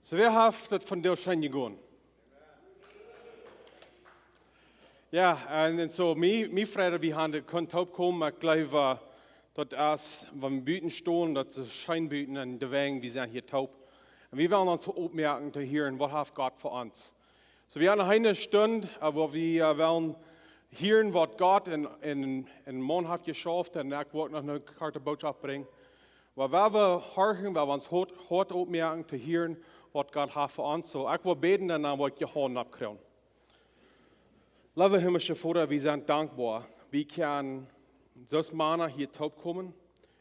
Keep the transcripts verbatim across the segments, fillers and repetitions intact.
So, wäa haft daut vondoag scheen jegonen? Jo, un, un soo, mie, mie Fried, wie haben daut kunnen toopkomen, ekj jleew, daut es, wan wie buten stonen, daut es scheen buten un de Wajch, wie sent hia toop. Un wie wellen ons oppmoaken to hieren, waut haft Gott fa ons. So, wie haben eene Stund, äh, wua wie, äh, wellen hieren, waut Gott en, en, en Maun haft jeschauft, un ekj wull noch eene korte Botschaft brinjen. Wua wie horchen, wua wie ons Hoat, Hoat oppmoaken to hieren, waut Gott haft fa ons. So, ekj wull bäden un dan wull ekj de Haunt oppkjrieen. Leewa himmlischa Voda, wie sent dankboa. Wie kjennen soo aus Mana hia toopkomen.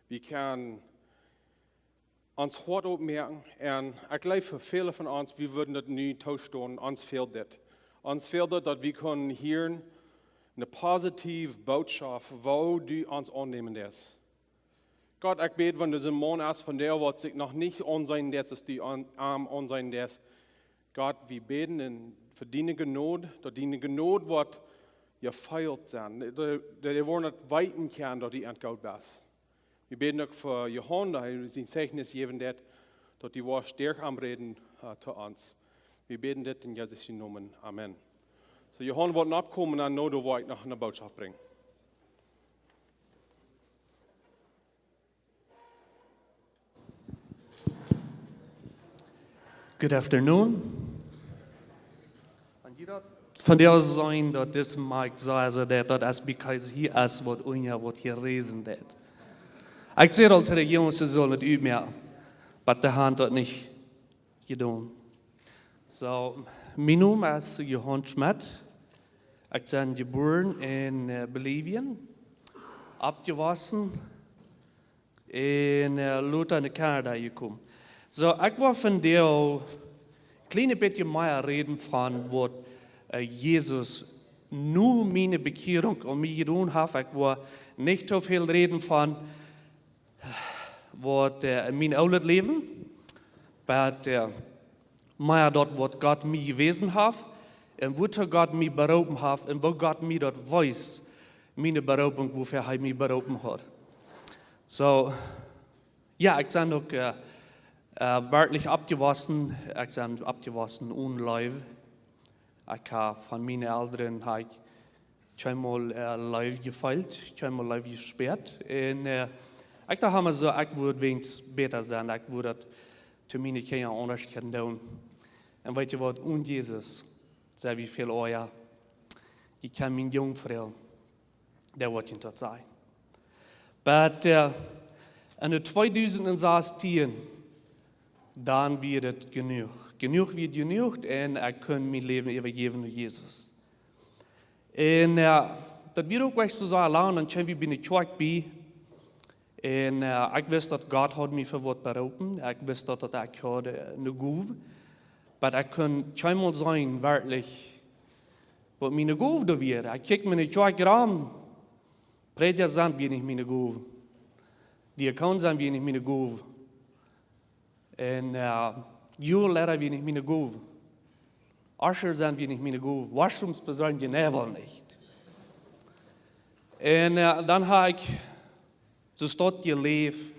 Wie kjennen ons Hoat oppmoaken. Un ekj jleew fa väle von ons, wie wudden daut nu tostonen, ons fält dit. Ons fält daut, daut wie kunnen hieren eene positive Botschaft, woo du ons aunnämen deist. Gott, ekj bäd, wan doa een Maun es vondoag, waut sikj noch nich aunseenen deed, aus du aun, am aunseenen deist. Gott, wie bäden un fa diene Jnod, daut diene Jnod woat jefeelt sennen. Daut, daut dee woaren daut weeten kjennen, daut du an Gott best. Wie bäden uk fa Johan, daut hee sien Zeichnis jäwen deed, daut du woascht derch am räden, äh, to ons. Wie bäden dit en Jesus sien Nomen. Amen. So, Johan woat oppkomen un dan woa ekj noch eene Botschaft brinjen. Good afternoon. Von die daut seenen, daut dis Mike soo es, daut, daut es because hee es waut unja waut hee räden deed. Ekj säd aul to de Junges, see sullen daut utmoaken, oba dee haben daut nich jedonen. So, mien Nomen es Johan Schmidt. Ekj sie jebuaren en, äh, Bolivien, oppjewossen un, äh, lota no Kanada jekomen. So, ekj wull vondoag een kjlien bät mea räden von waut, äh, Jesus no miene Bekjierunk aun mie jedonen haft. Ekj wull nich too väl räden von waut, äh, en mien oolet Läwen, oba, äh, mea daut waut Gott mie jewäsen haft un woo Gott mie beroopen haft un woo Gott mie daut wees, miene Beroopunk, wuafäa hee mie beroopen haud. So, jo, ekj sie uk, äh, äh, werkjlich oppjewossen, ekj sie oppjewossen one Leew. Ekj hab von miene Elren hab ekj kjeenmol, äh, Leew jefeelt, kjeenmol Leew jespeat. Un, äh, ekj docht emma soo, ekj wudd weens bäta sennen, ekj wudd daut to miene Kjinja aundasch kjennen doonen. Un weetst waut, one Jesus sent wie väl oaja. Ekj kjan mienen Jung froagen, dee woat junt daut sajen. Oba, äh, en de tweedusent sastieen, dan wia et jenuach. Jenuach wia jenuach un ekj kunn mien Läwen äwajäwen aun Jesus. Un, äh, daut wia uk nich soo sea lang, dan kjeem wie bie de Kjoakj bie. Un, äh, ekj wist daut Gott haud mie fa waut beroopen. Ekj wist daut, daut ekj haud, äh, eene Gow. Oba ekj kunn kjeenmol seenen, werkjlich, waut miene Gow doa wia. Ekj kjikj mie enne Kjoakj rom. Prädja sennen wia nich miene Gow. Diakon sennen wia nich miene Gow. Un, äh, Jugendleiter wia nich miene Gow. Usher sennen wia nich miene Gow. Washrooms besorjen wia nich. Un, äh, dan hab ekj soo stoakj jeläft,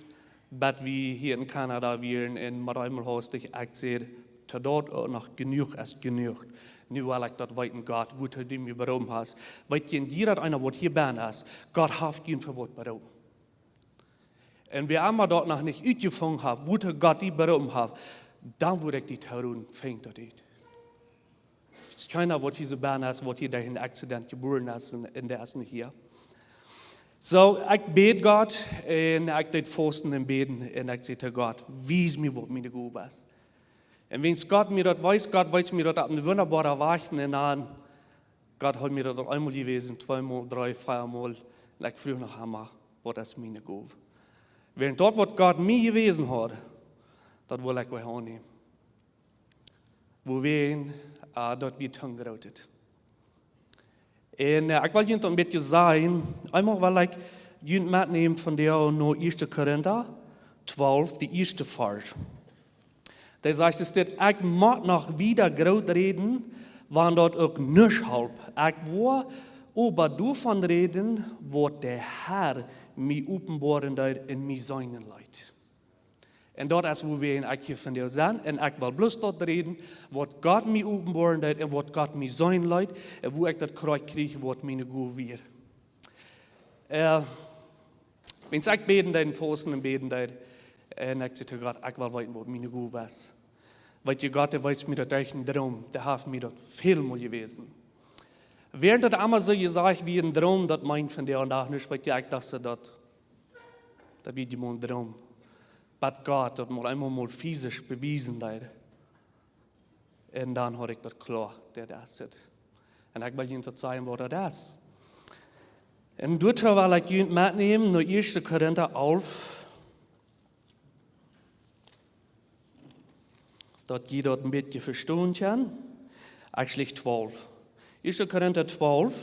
bat wie hia en Kanada wieren un met eemol haud ekj jesajcht, daut uk noch jenuach es jenuach. Nu well ekj daut weeten, Gott, woo du mie beroopen hast. Weetst, en jieda eena waut hia bennen es, Gott haft junt fa waut beroopen. Un wäa emma daut noch nich utjefungen haft, woo Gott die beroopen haft, dan wudd ekj die tooroden, fang daut ut. Et es kjeena waut hia soo bennen es, waut hia derch een Accident jebuaren es un, un dee es nich hia. So, ekj bäd Gott un ekj deed fausten un bäden un ekj säd to Gott, wies mie waut miene Gow es. Un wiels Gott mie daut wees, Gott wees mie daut opp eene wundaboare Wajch un dan, Gott haud mie daut aul eemol jewäsen, tweemol, dree, veamol. Un ekj fruach noch emma, waut es miene Gow? Wäarent daut waut Gott mie jewäsen haud, daut wull ekj wada aunnämen. Woo wie, äh, daut wie tun grootet. Un, äh, ekj well junt een bät sajen, eemol well ekj junt metnämen vondoag no ieeschte Korinta twalf, de ieeschte Varsch. Dee sajcht, et steit: "Ekj mott noch wieda groot räden, wan daut uk nuscht halpt. Ekj woa oba doavon räden, waut de Herr mie openboaren deed un mie seenen leet." Un daut es wua wie en Ekj hia vondoag sent. Un ekj well bloos daut räden, waut Gott mie openboaren deed un waut Gott mie seenen leet un wua ekj daut krakjt kjrieech, waut miene Gow wia. Äh, wan ekj bäden deed un fausten un bäden deed, un ekj säd to Gott, ekj well weeten, waut miene Gow wia. Weetst, Gott, dee wees mie daut derch een Droom, dee haft mie daut väl mol jewäsen. Wäarent daut emma soo jesajcht wia een Droom, daut meent vondoag dän Dach nuscht, weetst, ekj docht soo, daut, daut wia mau een Droom. Bat Gott daut mol eemol mol fisisch bewiesen deed. Un dan haud ekj daut kloa, daut es et. Un ekj well junt daut sajen, waut daut es. Un doatoo well ekj junt metnämen no Ieeschte Korinta alf, daut jie daut een bät vestonen kjennen. Actually twalf. Ieeschte Korinta twalf,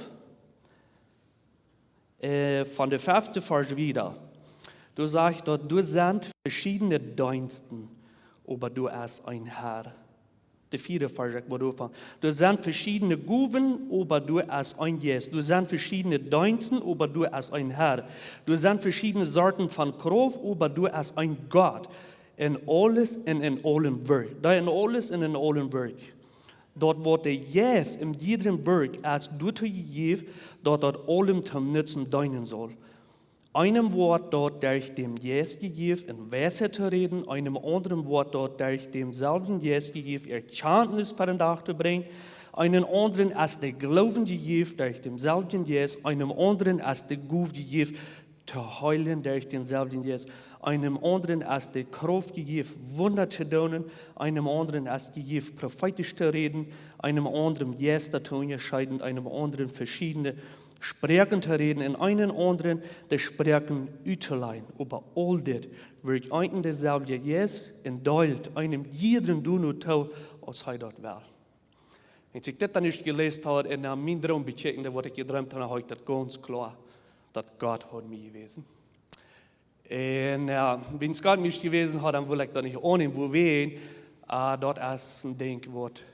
äh, von de fefte Varsch wieda. Doa sajcht daut, doa sent veschiedne Deensten, oba doa es een Herr. De vieede Varsch, ekj wull doavon. Doa sent veschiedne Gowen, oba doa es een Jeist. Doa sent veschiedne Deensten, oba doa es een Herr. Doa sent veschiedne Sorten von Krauft, oba doa es een Gott. En aules un en aulem wirkjt. Dee en aules un en aulem wirkjt. Daut waut de Jeist en jiedrem wirkjt, es doatoo jejäft, daut daut aulem toom Nutzen deenen saul. Eenem woat daut derch dän Jeist jejäft, en Weisheit to räden, eenem aundren woat daut derch dänselwjen Jeist jejäft, Erkjantnis ver dän Dach to brinjen, eenem aundren es de Gloowen jejäft derch dänselwjen Jeist, eenem aundren es de Gow jejäft to heelen derch dänselwjen Jeist, eenem aundren es de Krauft jejäft, Wunda to doonen, eenem aundren es jejäft, profeetisch to räden, eenem aundren Jeista to unjascheeden, eenem aundren veschiedne Sproaken to räden un eenem aundren de Sproaken uttolajen. Oba aul dit wirkjt een un deeselwja Jeist un deelt eenem jiedrem doano too, aus hee daut well. Aus ekj dit dan ieescht jeläst haud un dan mienen Droom bekjikjt, waut ekj jedreemt haud, dan haud ekj daut gaunz kloa, daut Gott haud mie jewäsen. Un, äh, wan Gott mie nich jewäsen haud, dan wull ekj daut nich aunnämen, woo wie, äh, daut es een Dinkj, waut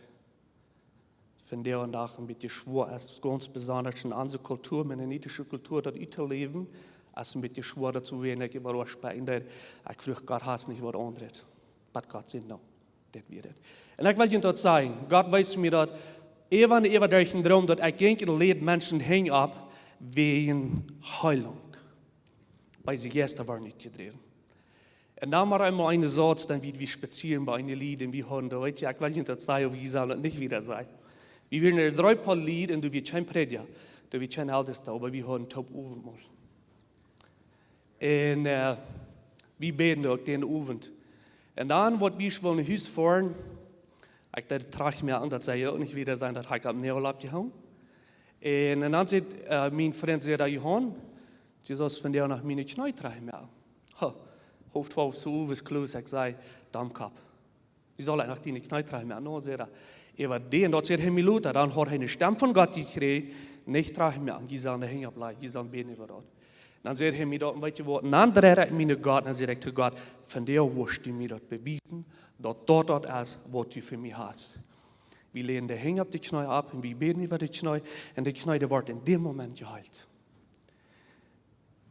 vondoag dän Dach een bät schwoa es, gaunz besonda en onse Kultua, mennonitische Kultua, daut uttoläwen, es een bät schwoa, daut soo weinich äwa waut spräakjen deed. Ekj fruach Gott, hast nich waut aundret? Bat Gott säd, no, daut wia et. Un ekj well junt daut sajen, Gott wees mie daut äwa un äwa derch een Droom, daut ekj jinkj un läd Menschen Henj opp wäajen Heilunk. Beese Jeista wieren utjedräwen. Un dan wia eemol een Sauz, dan wie, wie spazieren bie een Lied un wie hieren, daut, weetst, ekj well junt daut sajen, oba jie sellen daut nich wieda sajen. Wie wieren en dree Poa Lied un doa wia kjeen Prädja, doa wia kjeen Eltesta, oba wie hieren toop Owentmol. Un, äh, wie bäden uk dän Owent. Un dan, waut wie wullen no Hus foaren, ekj deed trajcht moaken, daut sull je uk nich wieda sennen, daut haud ekj opp Näagel oppjehongen. Un, un dan säd, äh, mien Frint, säd hee, Johan, du saust vondoag noch miene Kjnees trajcht moaken. Ho, haulf twalf Uhr, es close, ekj säd, Domkopp. Du saust noch diene Kjnees trajcht moaken. No, säd hee, äwa dän, daut säd hee mie lota, dan haud hee eene Stemm von Gott jekjräajen, nich trajcht moaken, jie sellen de Henj oppläajen, jie sellen bäden äwa daut. Dan säd hee mie daut, un weetst waut, un dan dreid ekj mie no Gott, un dan säd ekj to Gott, vondoag woascht du mie daut bewiesen, daut daut daut es, waut du fa mie hast. Wie läden de Henj opp de Kjnees opp un wie bäden äwa de Kjnees, un de Kjnees, dee wort en dän Moment jeheelt.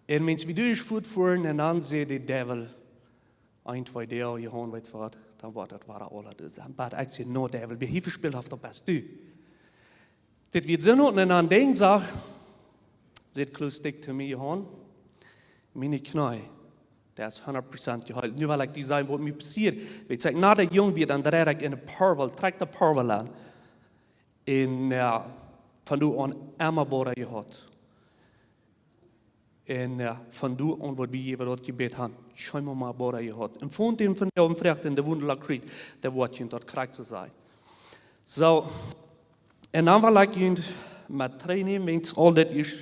Un Mensch, wie du es fuat foaren, un dan säd de Däwel, een, twee Doag, Johan, weetst waut, dan woat daut wada aules aundasch sennen. Oba ekj säd, no Däwel, wäa hia vespillt haft, daut best du. Dit wia soo, un dan denkj ekj, säd Klaus Dick to mie, Johan, miene Kjnees, daut es hundat Prozent jeheelt. Nu well ekj die sajen, waut mie passieed. Weetst, ekj, no dän Jung wia, dan dreid ekj en de Porwel, trakj de Porwel aun. Un, äh, von doa aun emma Boda jehaut. Un, äh, von doa aun, waut wie äwa daut Jebäd haben, kjeenmol mea Boda jehaut. Un von dän, von dän Freid en de Wundaler kjrieech, dee woat junt daut krakjt soo sajen. Soo, un dan well ekj junt met trigjnämen, wiels aul dit es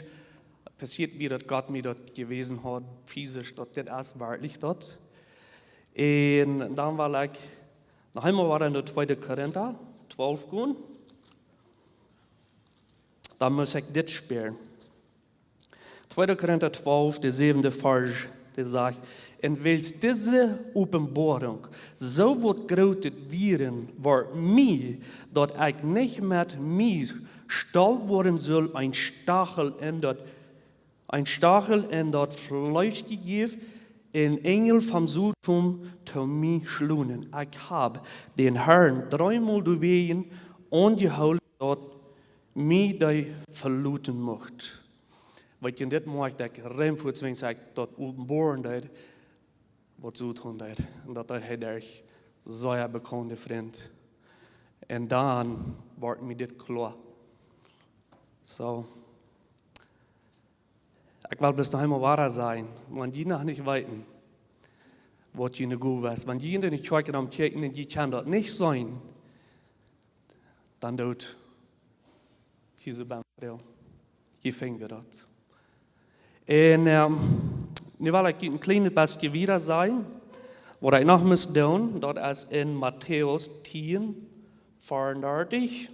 passieet, woo daut Gott mie daut jewäsen haud, fisisch, daut dit es werkjlich daut. Un dan well ekj noch eemol wada no tweede Korinta twalf gonen. Dan mott ekj dit spälen. Tweede Korinta twalf, de säwende Varsch, dee sajcht: "Un wiels dise Openboarunk soo waut Grootet wieren, wort mie, daut ekj nich met mie stolt woaren sull, een Stachel en daut, een Stachel en daut Fleesch jejäft, een Enjel vom Sod kjeem to mie schlonen. Ekj hab dän Harn dreemol doawäajen aunjehoolen, daut hee mie veloten mucht. Waut je dit moakt, daut ekj rein fuaz, wan ekj daut openboaren deed, waut Soton deed. Un daut deed hee derch sea bekaunde Frind. Un dan wort mie dit kloa. Soo, ekj well bloos noch eemol wada sajen, wan jie noch nich weeten, waut june Gow es, wan jie en de Kjoakj nenn kjikjen un jie kjennen daut nich seenen, dan doot jie soo bie Frind. Jie finjen daut. Un, ähm, nu well ekj een kjlien bät wieda sajen, waut ekj noch mott doonen, daut es en Matäus tieen, veerendartich.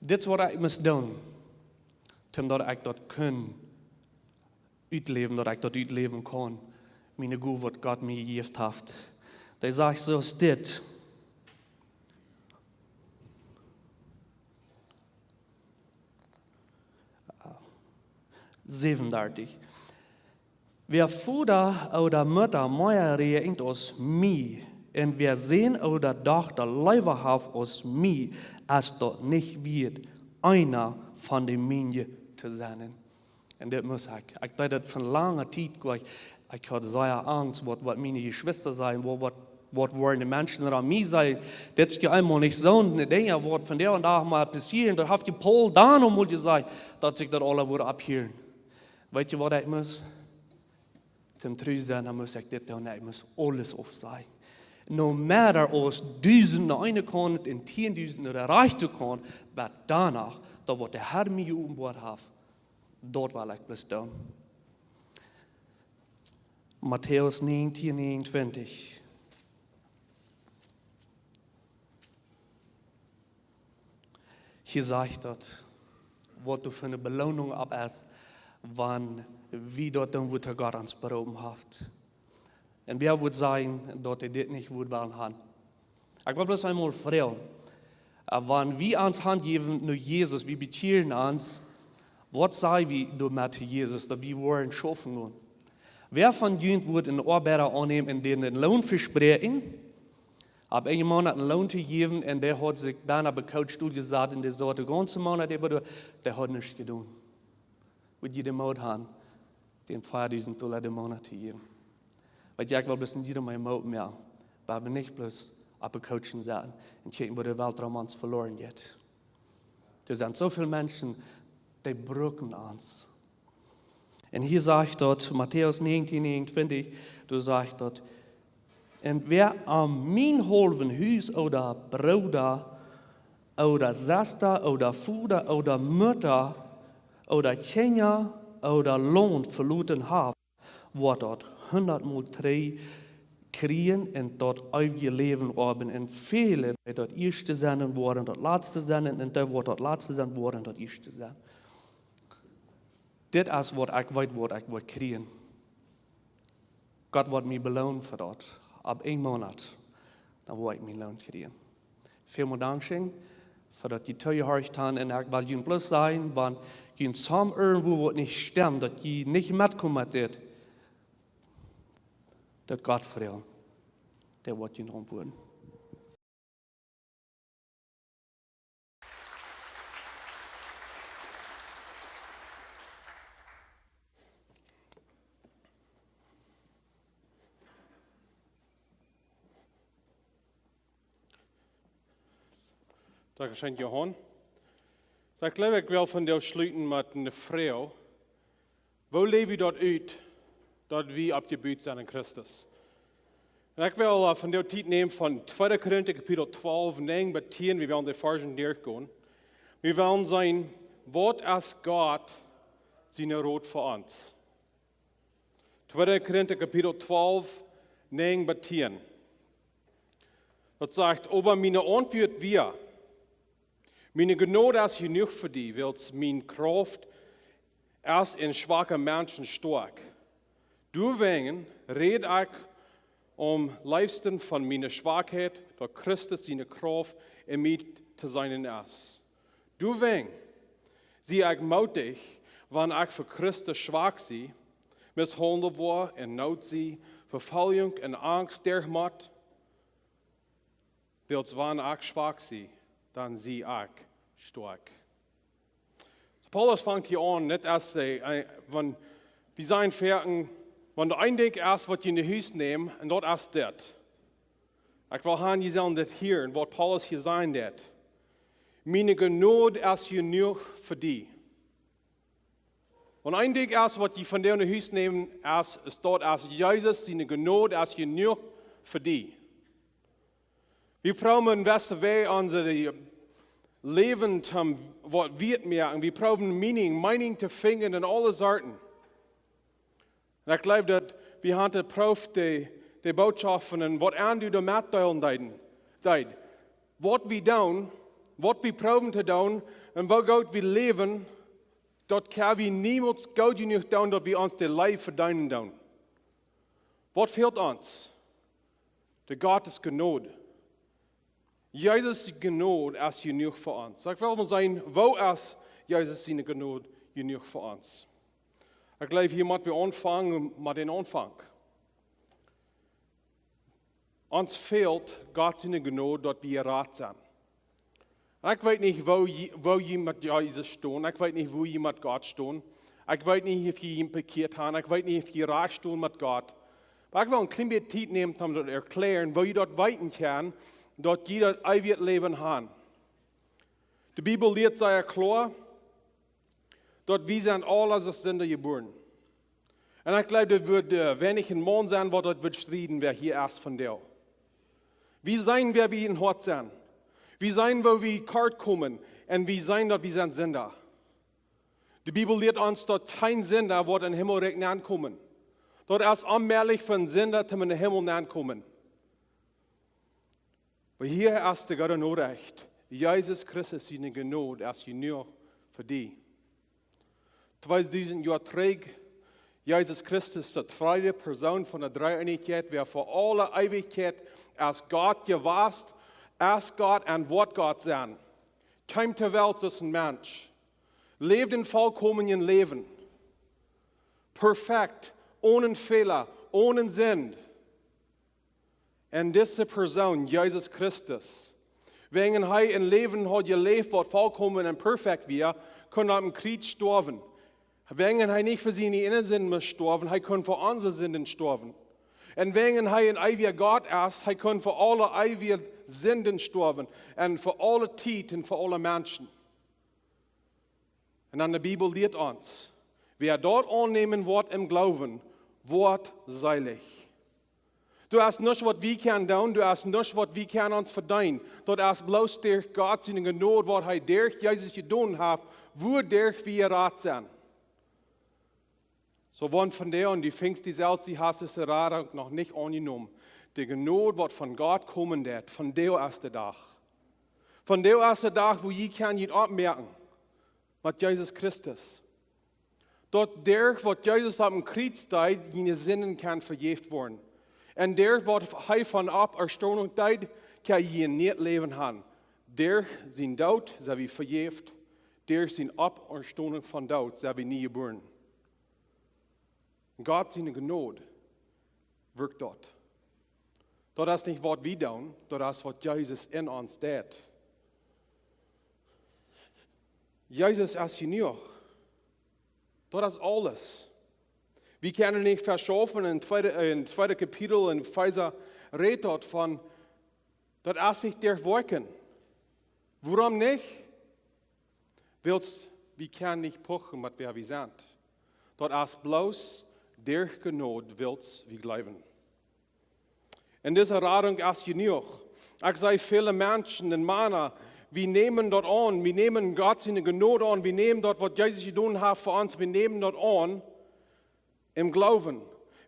Dit es waut ekj mott doonen, om daut ekj daut kaun utläwen, daut ekj daut utläwen kaun, miene Gow, waut Gott mie jejäft haft. Dee sajcht soo aus dit. Säwenundartich. Wäa Voda ooda Mutta mea räakjent aus mie, un wäa Sän ooda Dochta leewa haft aus mie, es daut nich wieet, eena von de Miene to sennen. Un dit mott ekj, ekj deed daut fa lange Tiet, ekj, ekj haud sea Angst, waut, waut miene Jeschwista sajen, waut, waut, waut woaren de Menschen aun mie sajen. Dit es je eemol nich soo, de Dinja, waut vondoag dän Dach mau passieren, daut haft je Paul dan aul mol jesajcht, daut sikj daut aula wudd aufhieren. Weetst du waut ekj mott? Toom tru sennen, dan mott ekj dit doonen, ekj mott aules aufsajen. No matter aus dusent no eene Kaunt un tieendusent no de rajchte Kaunt, oba doano, daut waut de Har mie jeopenboat haft, daut well ekj bloos doonen. Matäus näajentieen näajenuntwintich. Hia sajcht daut, waut doa fa eene Beloonunk opp es, wan wie daut doonen, waut Gott ons beroopen haft. Un wäa wudd sajen, daut hee dit nich wudd wellen haben? Ekj well bloos eemol froagen, äh, wan wie ons hanjäwen no Jesus, wie bekjieren ons, waut saj wie doamet to Jesus, daut wie woaren schaufen gonen? Wäa von junt wudd eenen Oabeida aunnämen un dän eenen Loon vespräakjen, opp eenen Moonat eenen Loon to jäwen, un dee haud sikj dan opp de Couch doa jesat un dee saut dän gaunzen Moonat, dee wudd, dee haud nuscht jedonen? Wudd jie dän Moot haben, dän fiefdusent Dolla dän Moonat to jäwen? Weetst du, ekj well bloos en jieda mea Moot moaken, oba wie nich bloos opp de Couch sitten un kjikjen, woo de Welt rom ons veloaren jeit. Doa sent soo väl Menschen, dee brucken ons. Un hia sajcht daut, Matäus näajentieen näajenuntwintich, doa sajcht daut: "Un wäa aun mien haulwen Hus ooda Brooda ooda Sesta ooda Voda ooda Mutta ooda Kjinja ooda Launt veloten haft, woat daut hundatmol trigj kjrieen un daut eewje Läwen haben. Un väle, dee daut ieeschte sennen, woaren daut latste sennen, un dee, waut daut latste sennen, woaren daut ieeschte sennen." Dit es waut ekj weet, waut ekj woa kjrieen. Gott woat mie beloonen fa daut. Opp eenen Moonat, dan woa ekj mienen Loon kjrieen. Välmol dankscheen fa daut jie toojehorcht haben. Un ekj well junt bloos sajen, wan jie en somm irjentwua waut nich stemmt, daut jie nich metkomen met dit, daut Gott froagen, dee woat junt auntwuaden. Dankscheen, Johan. Soo, ekj jleew, ekj well vondoag schluten met eene Froag: Woo läw wie daut ut, daut wie oppjebut sent en Christus? Un ekj well, äh, vondoag Tiet nämen von tweede Korinta Kapitel twalf, näajen bat tieen, wie wellen de Varzen derchgonen. Wie wellen seenen, waut es Gott sien Rot fa ons? Tweede Korinta Kapitel twalf, näajen bat tieen. Daut sajcht: "Oba miene Auntwuat wia: Miene Jnod es jenuach fa die, wiels miene Krauft es en schwake Menschen stoakj. Doawäajen räd ekj Aum leefsten von miene Schwakheit, daut Christus siene Krauft en mie to seenen es. Doawäajen sie ekj mootich, wan ekj fa Christus schwak sie, misshaundelt woa, en Noot sie, Vefoljunk un Angst derchmot, wiels wan ekj schwak sie, dan sie ekj stoakj. Paulus fangt hia aun, nich aus de, äh, wan, wie sajen foaken, wan doa een Dinkj es, waut jie no Hus nämen, un daut es dit. Ekj well han, jie sellen dit hieren, waut Paulus hia sajen deed. Miene Jnod es jenuach fa die. Wan een Dinkj es, waut jie von no Hus nämen, es, es daut, aus Jesus siene Jnod es jenuach fa die. Wie proowen en beste Wajch onse, äh, Läwen to waut wieet moaken. Wie proowen Meaning, Meaning to finjen en aule Sorten. Un ekj jleew, daut wie han jeprooft de, de Bootschoft un waut an du doa metdeelen deeden, deed. Waut wie doonen, waut wie proowen to doonen un woo goot wie läwen, daut kjenn wie niemols goot jenuach doonen, daut wie ons de Leew vedeenen doonen. Waut fält ons? De Gott siene Jnod. Jesus siene Jnod es jenuach fa ons. Ekj well mol sajen, woo es Jesus siene Jnod jenuach fa ons? Ekj jleew, hia motten wie aunfangen met dän Aunfank. Ons fält Gott siene Jnod, daut wie jerat sent. Un ekj weet nich, woo jie, woo jie met Jesus stonen. Ekj weet nich, woo jie met Gott stonen. Ekj weet nich, auf jie junt bekjieet han. Ekj weet nich, auf jie rajcht stonen met Gott. Oba ekj well een kjlien bät Tiet nämen, om daut to erkjläaren, woo jie daut weeten kjennen, daut jie daut eewje Läwen han. De Bibel lieet sea kloa, daut wie sent aule aus Sinda jebuaren. Un ekj jleew, doa wudd, äh, weinich een Maun sennen, waut daut wudd strieden, wäa hia es vondoag. Wie sent, wäa wie em Hoat sent. Wie sent, woo wie kort komen. Un wie sent, daut wie sent Sinda. De Bibel lieet ons, daut kjeen Sinda woat em Himmelrikj nenkomen. Daut es onmäajlich fa een Sinda, om em Himmel nenkomen. Oba hia es de goode Norecht. Jesus Christus siene Jnod es jenuach fa die. Tweedusent Joa trigj, Jesus Christus, de tweede Persoon von de Dreeeenichkjeit, wäa fa aule Eewichkjeit aus Gott jewast, aus Gott un woat Gott sennen. Kjeem to Welt aus een Mensch. Läwd een volkomnet Läwen. Perfekt, onen Fäla, onen Sind. Un dise Persoon, Jesus Christus, wäajen hee een Läwen haud jeläft, waut volkomen un perfekt wia, kunn opp een Kjriez stoawen. Wäajen hee nich fa siene ieejne Sind musst stoawen, hee kunn fa onse Sinden stoawen. Un wäajen hee een eewja Gott es, hee kunn fa aule eewje Sinden stoawen. Un fa aule Tiet un fa aule Menschen. Un dan de Bibel lieet ons, wäa daut aunnämen woat em Gloowen, woat seelich. Doa es nuscht, waut wie kjennen doonen, doa es nuscht, waut wie kjennen ons vedeenen. Daut es bloos derch Gott siene Jnod, waut hee derch Jesus jedonen haft, wuaderch wie jerat sent. Soo, wan vondoag, un du finjst die selfst, du hast dise Radunk noch nich aunjenomen. De Jnod, waut von Gott komen deit, vondoag es de Dach. Vondoag es de Dach, wua jie kjennen junt oppmoaken met Jesus Christus. Daut derch waut Jesus opp een Kjriez deed, june Sinden kjennen vejäft woaren. Un derch waut hee von Oppastonunk deed, kjenn jie een nieet Läwen han. Derch sienen Doot sent wie vejäft, derch siene Oppastonunk vom Doot sent wie nie jebuaren. Gott siene Jnod wirkjt daut. Daut es nich, waut wie doonen, daut es, waut Jesus en ons deit. Jesus es jenuach. Daut es aules. Wie kjennen nich veschaufen, em tweeden, em tweeden Kapitel en Efeesa rät daut von, daut es nich derch Woakjen. Wuarom nich? Wiels wie kjennen nich puchen met wäa wie sent. Daut es bloos derch Jnod, wiels wie jleewen. Un dise Radunk es jenuach. Ekj see väle Menschen un Mana, wie nämen daut aun, wie nämen Gott siene Jnod aun, wie nämen daut, waut Jesus jedonen haft fa ons, wie nämen daut aun em Gloowen.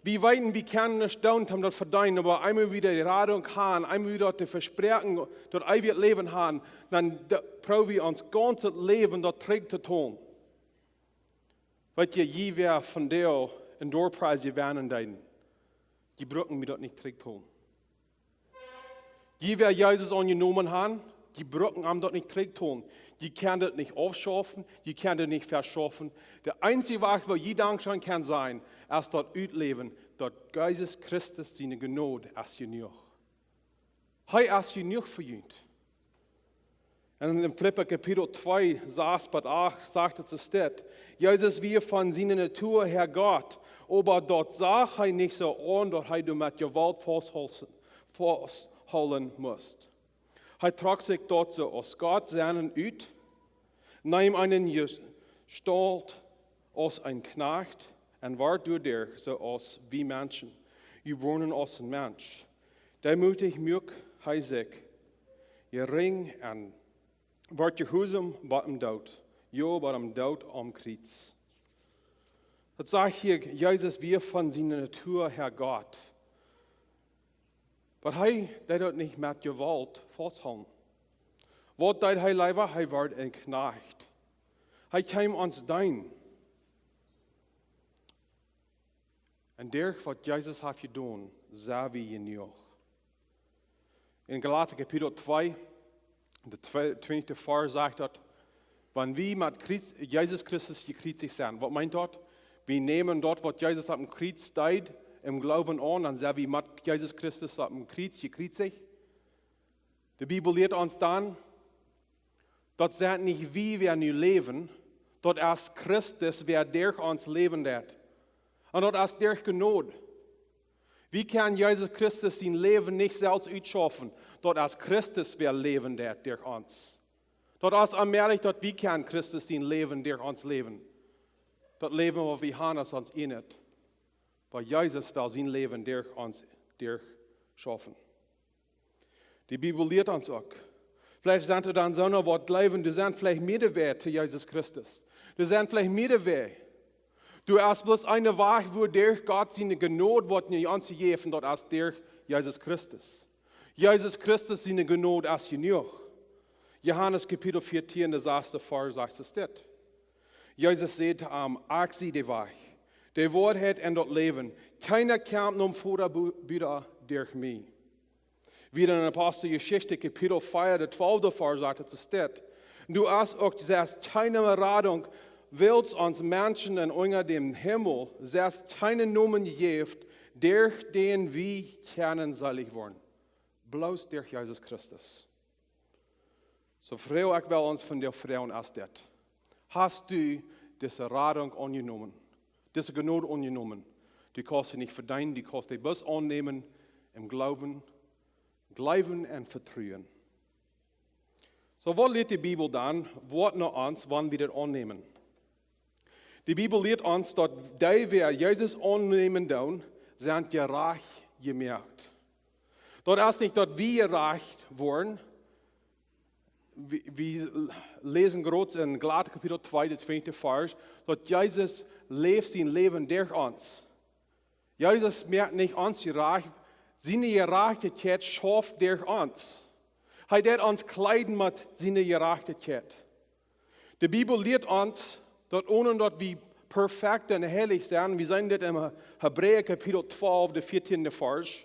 Wie weeten, wie kjennen nuscht doonen, om daut vedeenen, oba eemol wada de Radunk han, eemol wada daut Vespräakjen, daut eewje Läwen han, dan d-, proow wie ons gaunzet Läwen daut trigj to doonen. Weet jie, jie wäa vondoag een Doorpreis jewennen deeden. Jie brucken mie daut nich trigjtolen. Jie, wäa Jesus aunjenomen haben, jie brucken am daut nich trigjtolen. Jie kjennen daut nich aufschaufen, jie kjennen daut nich veschaufen. De eensje Wajch, woo jie dankscheen kjennen sennen, es daut utläwen, daut Jesus Christus siene Jnod es jenuach. Hee es jenuach fa junt. Un en Filippa Kapitel twee, sas bat acht, sajcht et soo steit: Jesus wia von siene Natua häa Gott, oba daut sach hee nich soo aun, daut hee doamet Jewault fausthoolen, fausthoolen must. Hee trock sikj daut soo aus Gott sennen ut, neem eene Jestault aus een Kjnajcht un wort doaderch soo aus wie Menschen, jebuaren aus een Mensch. Deemootich muak hee sikj jerinj un wort jehuarsaum bat dän Doot, jo, bat dän Doot aum Kjriez. Daut sajcht hia, Jesus wia von siene Natua häa Gott. Oba hee deed daut nich met Jewault fausthoolen. Waut deed hee leewa? Hee wort een Kjnajcht. Hee kjeem ons deenen. Un derch waut Jesus haft jedonen, sent wie jenuach. En Galata Kapitel twee, de twe-, twintichste Varsch sajcht daut, wan wie met Christ-, Jesus Christus jekjriezicht sent. Waut meent daut? Wie nämen daut, waut Jesus aum Kjriez deed, em Gloowen aun, dan sent wie met Jesus Christus aum Kjriez jekjriezicht. De Bibel lieet ons dan, daut sent nich wie, wäa nu läwen, daut es Christus, wäa derch ons läwen deit. Un daut es derch Jnod. Wie kjennen Jesus Christus sien Läwen nich selfst utschaufen, daut es Christus, wäa läwen deit derch ons. Daut es onmäajlich, daut wie kjennen Christus sien Läwen derch ons läwen. Daut Läwen, waut wie haben, es ons endat. Oba Jesus well sien Läwen derch ons derchschaufen. De Bibel lieet ons uk. Veleicht sent doa dan soone, waut jleewen, doa sent veleicht mea Wäaj to Jesus Christus. Doa sent veleicht mea Wäaj. Doa es bloos een Wajch, woo derch Gott siene Jnod woat no ons jejäft, daut es derch Jesus Christus. Jesus Christus siene Jnod es jenuach. Johanes Kapitel vieetieen, de sasste Varsch, sajcht et dit. Jesus säd to am: "Ekj sie de Wajch, de Woarheit un daut Läwen. Kjeena kjemt nom Voda bu-, buta derch mie." Wieda en Aposteljeschicht, Kapitel vea, de twalfste Varsch, sajcht et dit: "Du hast uk sest kjeene Radunk, wiels ons Menschen en unja dän Himmel sest kjeene Nomen jejäft, derch dän wie kjennen seelich woaren." Bloos derch Jesus Christus. Soo, Fru, ekj well ons vondoag froagen es dit: Hast du dise Radunk aunjenomen? Dise Jnod aunjenomen? Du kaust dee nich vedeenen, du kaust dee bloos aunnämen em Gloowen, Gloowen un Vetruen. Soo, waut lieet de Bibel dan, waut no ons, wan wie dit aunnämen? De Bibel lieet ons, daut dee, wäa Jesus aunnämen doonen, sent jerajcht jemoakt. Daut es nich, daut wie jerajcht woaren. Wie, wie läsen krakjt en Galata Kapitel twee, de twintichste Varsch, daut Jesus läft sien Läwen derch ons. Jesus moakt nich ons jerajcht, siene Jerajchtichkjeit schauft derch ons. Hee deit ons kjleeden met siene Jerajchtichkjeit. De Bibel lieet ons, daut onen daut wie perfekt un heilich sent, wie seenen dit en Hebräa Kapitel twalf, de vieetieende Varsch,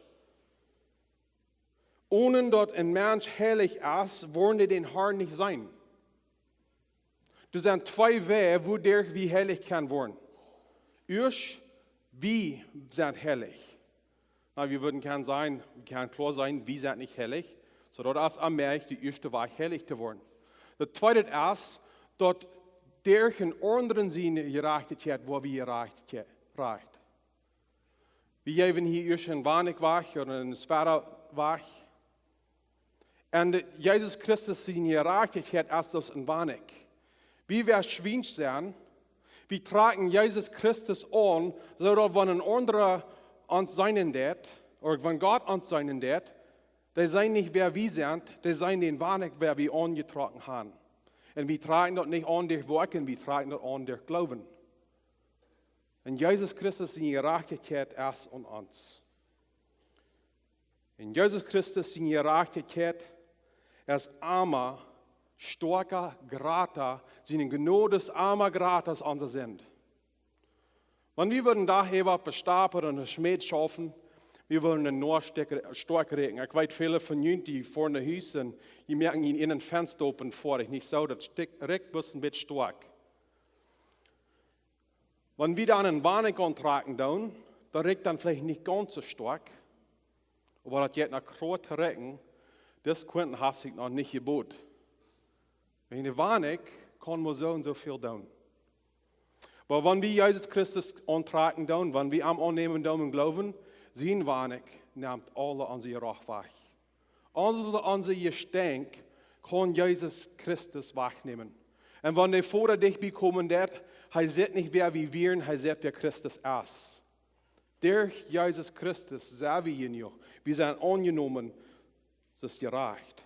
onen daut een Mensch heilich es, woaren dee dän Harn nich seenen. Doa sent twee Wäaj, woo derch wie heilich kjennen woaren. Ieescht, wie sent heilich. Na, wie wudden kjennen sajen, wie kjennen kloa sennen, wie sent nich heilich. Soo daut es onmäajlich, de ieeschte Wajch heilich to woaren. Daut tweede es, daut derch een aundren siene Jerajchtichkjeit woa wie jerajcht, jerajcht. Wie jäwen hia ieescht een Wanikj wajch ooda een Sfära wajch. Un de, Jesus Christus siene Jerajchtichkjeit es aus een Wanikj. Wie wäa schwiensch sent, wie trakjen Jesus Christus aun, soo daut wan een aundra ons seenen deit, ooda wan Gott ons seenen deit, dee seenen nich, wäa wie sent, dee seenen dän Wanikj, wäa wie aunjetrocken haben. Un wie trakjen daut nich aun derch Woakjen, wie trakjen daut aun derch Gloowen. Un Jesus Christus siene Jerajchtichkjeit es aun ons. Un Jesus Christus siene Jerajchtichkjeit es emma stoakja, jrata, siene Jnod es emma jrata aus onse Sind. Wan wie wudden vondoag ewa opp de Stap ooda en de Schmäd schaufen, Wie wellen een Noah stoakj rikjen. Ekj weet, väle von junt, dee foaren no Hus un dee moaken een Fensta opp un foaren nich soo, daut stikjt, rikjt bloos een bät stoakj. Wan wie dan een Wanikj auntrakjen doonen, daut rikjt dan veleicht nich gaunz soo stoakj, oba daut jeit no Kroot to rikjen, dis Quinten haft sikj noch nich jebot. Wäajen de Wanikj kaun mau soo un soo väl doonen. Oba wan wie Jesus Christus auntrakjen doonen, wan wie am aunnämen doonen em Gloowen, sien Wanikj nemt aule onse Jeroch wajch. Aul onse Jestinkj kaun Jesus Christus wajchnämen. Un wan de Voda dicht bie komen deit, hee sitt nich wäa wie wieren, hee sitt wäa Christus es. Derch Jesus Christus sent wie jenuach. Wie sent aunjenomen, daut es jerajcht.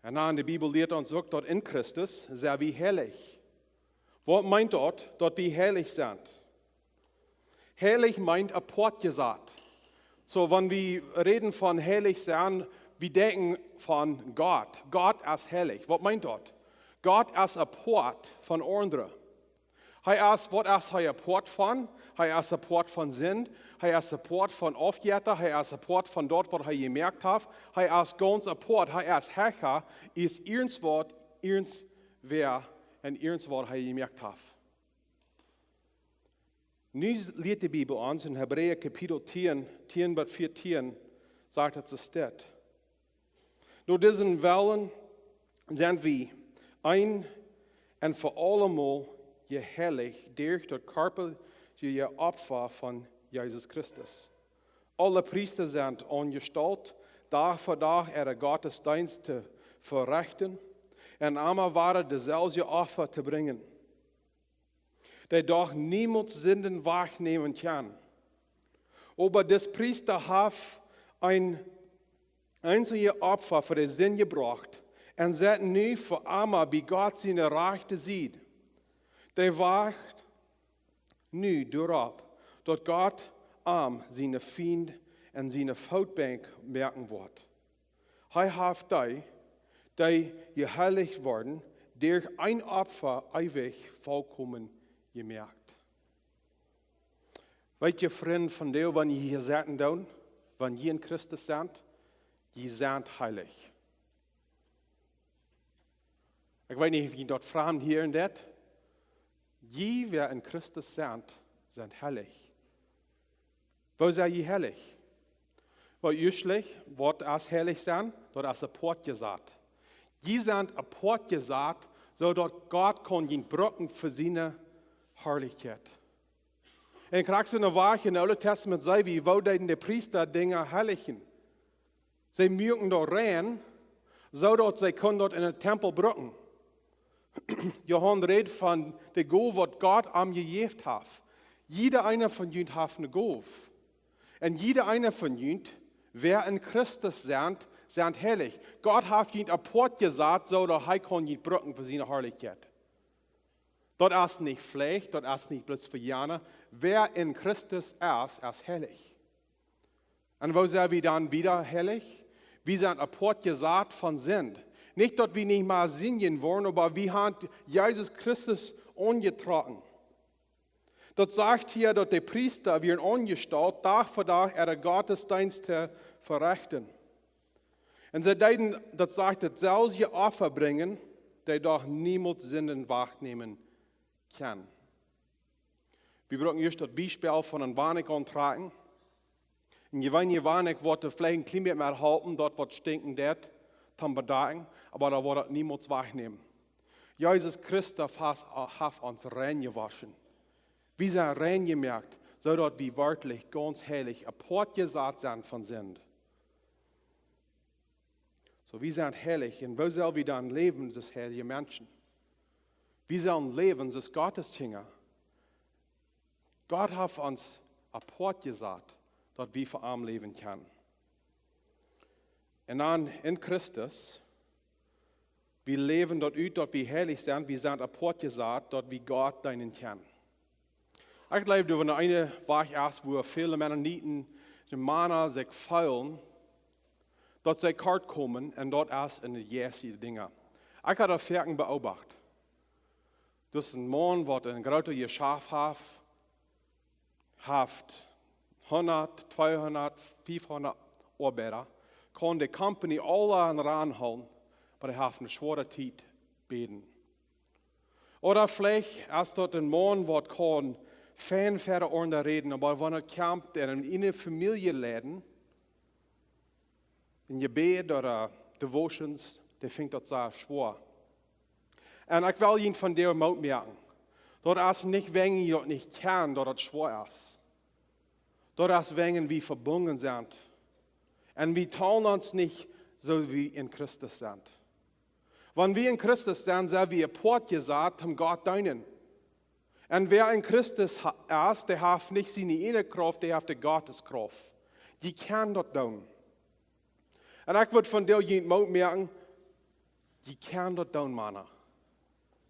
Un dan de Bibel lieet ons uk, daut en Christus sent wie heilich. Waut meent daut, daut wie heilich sent? Heilich meent apoat jesat. Soo, wan wie räden von heilich sennen, wie denkjen von Gott. Gott es heilich. Waut meent daut? Gott es apoat von aundre. Hee es, waut es hee apoat von? Hee es apoat von Sind. Hee es apoat von Aufjetta. Hee es apoat von daut, waut hee jemoakt haft. Hee es gaunz apoat. Hee es hecha aus irjentwaut, irjentwäa un irjentwaut hee jemoakt haft. Nu lieet de Bibel ons en Hebräa Kapitel tieen, tieen bat vieetieen, sajcht daut soo steit: Doa disen Wellen sent wie een un fa aulemol jeheilicht derch daut kjarpaje Opfa von Jesus Christus. Aule Priesta sent aunjestalt, Dach fa Dach äare Gottesdeenst to verechten un emma wada deselwje Opfa to brinjen, dee doch niemols Sinden wajchnämen kjennen. Oba dis Priesta haft een eensjet Opfa fa de Sind jebrocht un sitt nu fa emma bie Gott siene rajchte Sied. Dee wacht nu doaropp, daut Gott am siene Fiend aun siene Footbenkj moaken woat. Hee haft dee, dee jeheilicht worden, derch een Opfa eewich volkomen jemoakt. Weet jie, Frind, von dee, wan jie hia setten doonen, wan jie en Christus sent, jie sent heilich. Ekj weet nich, aus jie daut framd hieren doonen. Jie, wäa en Christus sent, sent heilich. Woo sent jie heilich? Well, ieeschtlich, waut es heilich sennen? Daut es apoat jesat. Jie sent apoat jesat, soo daut Gott kaun junt brucken fa siene Harlichkjeit. Un krakjt soo ne Wajch en daut Oole Tastament seenen wie, woo deeden de Priesta Dinja heilijen. See muaken daut rein, soo daut see kunnen daut en dän Tempel brucken. Johanes rät von de Gow, waut Gott am jejäft haft. Jieda eena von junt haft ne Gow. Un jieda eena von junt, wäa en Christus sent, sent heilich. Gott haft junt apoat jesat, soo daut hee kaun junt brucken fa siene Harlichkjeit. Daut es nich Fleesch, daut es nich bloos fa jane. Wäa en Christus es, es heilich. Un woo sent wie dan wada heilich? Wie sent apoat jesat von Sind. Nich daut wie nich mea sindjen woaren, oba wie haben Jesus Christus aunjetrocken. Daut sajcht hia, daut de Priesta wieren aunjestalt, Dach fa Dach äare Gottesdeenst to verechten. Un see deeden, daut sajcht, daut selwje Opfa brinjen, dee doch niemols Sinden wajchnämen kjennen. Wie brucken ieescht daut Biespel von een Wanikj auntrakjen. Een jeweenelja Wanikj woat veleicht een kjlien bät mea halpen, daut waut stinkjen deit, to bedakjen, oba daut woat daut niemols wajchnämen. Jesus Christus haft, haft ons rein jewoschen. Wie sent rein jemoakt, soo daut wie werkjlich gaunz heilich, apoat jesat sent von Sind. Soo, wie sent heilich. Un woo sell wie dan läwen aus heilje Menschen? Wie sellen läwen aus Gottes Kjinja. Gott haft ons apoat jesat, daut wie fa am läwen kjennen. Un dan en Christus, wie läwen daut ut, daut wie heilich sent, wie sent apoat jesat, daut wie Gott deenen kjennen. Ekj jleew, doa wia eene Wajch es, woo väle Mennoniten, de Mana sikj feelen, daut see kort komen, un daut es en de jeistelje Dinja. Ekj hab daut foaken beobacht. Daut een Maun, waut een grootet Jeschaft haft, haft hundat, tweehundat, fiefhundat Oabeida, kaun de Company aula aun ranhoolen, oba dee haft eene schwoare Tiet bäden. Ooda veleicht es daut een Maun, waut kaun fein fa de aundre räden, oba wan et kjemt en eene Famielje leiden, een Jebäd ooda Devotions, dee finjt daut sea schwoa. Un ekj well junt vondoag Moot moaken. Daut es nich wäajen jie daut nich kjennen, daut daut schwoa es. Daut es wäajen wie vebungen sent. Un wie talen ons nich soo aus wie en Christus sent. Wan wie en Christus sent, sent wie apoat jesat, om Gott deenen. Un wäa en Christus ha-, es, dee haft nich siene eejne Krauft, dee haft de Gottes Krauft. Jie kjennen daut doonen. Un ekj wudd vondoag junt Moot moaken, jie kjennen daut doonen, Mana.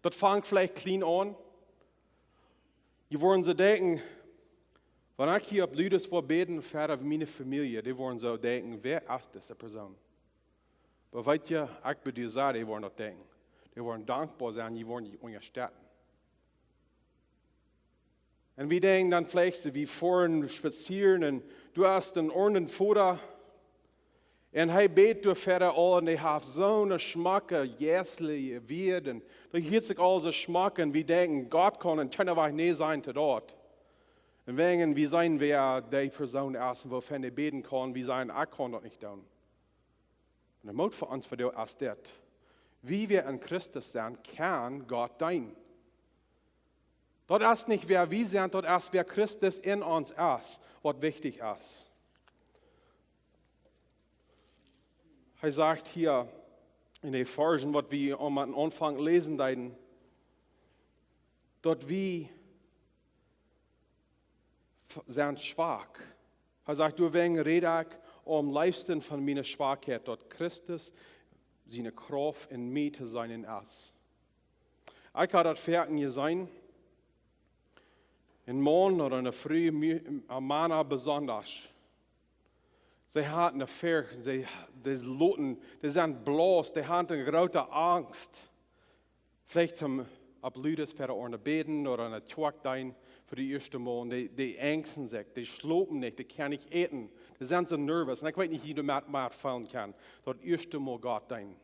Daut fangt veleicht kjlien aun. Jie woaren soo denkjen, wan ekj hia opp Lüdjes woa bäden, fa miene Famielje, dee woaren soo denkjen, wäa es dise Persoon? Oba weet jie, ekj bediet sea, dee woaren daut denkjen. Dee woaren dankboa sennen, dee woaren die unjastetten. Un wie denkjen dan veleicht, wie foaren spazieren un du hast een Oabeida. Un hee bät doa wieda aul un hee haft soone schmocke jeistelje Wieed. Un daut hieet sikj aul soo schmock un wie denkjen, Gott kaun en kjeenen Wajch nä sajen to daut. Un wäajen wie seenen, wäa dee Persoon es un woo fein dee bäden kaun, wie sajen, ekj kaun daut nich doonen. Un de Moot fa ons vondoag es dit. Wie, wäa en Christus sent, kjennen Gott deenen. Daut es nich wäa wie sent, daut es wäa Christus en ons es, waut wichtich es. Hee sajcht hia en de Varschen, waut wie aum Aunfank läsen deeden, daut wie f-, sent schwak. Hee sajcht, doawäajen räd ekj aum leefsten von miene Schwakheit, daut Christus siene Krauft en mie to seenen es. Ekj hab daut foaken jeseenen, een Maun ooda eene Fru, mie-, Mana besonda. See haben eene Forcht, see, dee loten, dee sent bloos, dee haben eene groote Angst. Veleicht om opp Lüdjes fa de aundre bäden ooda en de Kjoakj deenen fa de ieeschte Mol. Dee, dee enjsten sikj, dee schlopen nich, dee kjennen nich äten. Dee sent soo nervous. Un ekj weet nich, woo jie daut met, met feelen kjennen. Daut ieeschte Mol Gott deenen.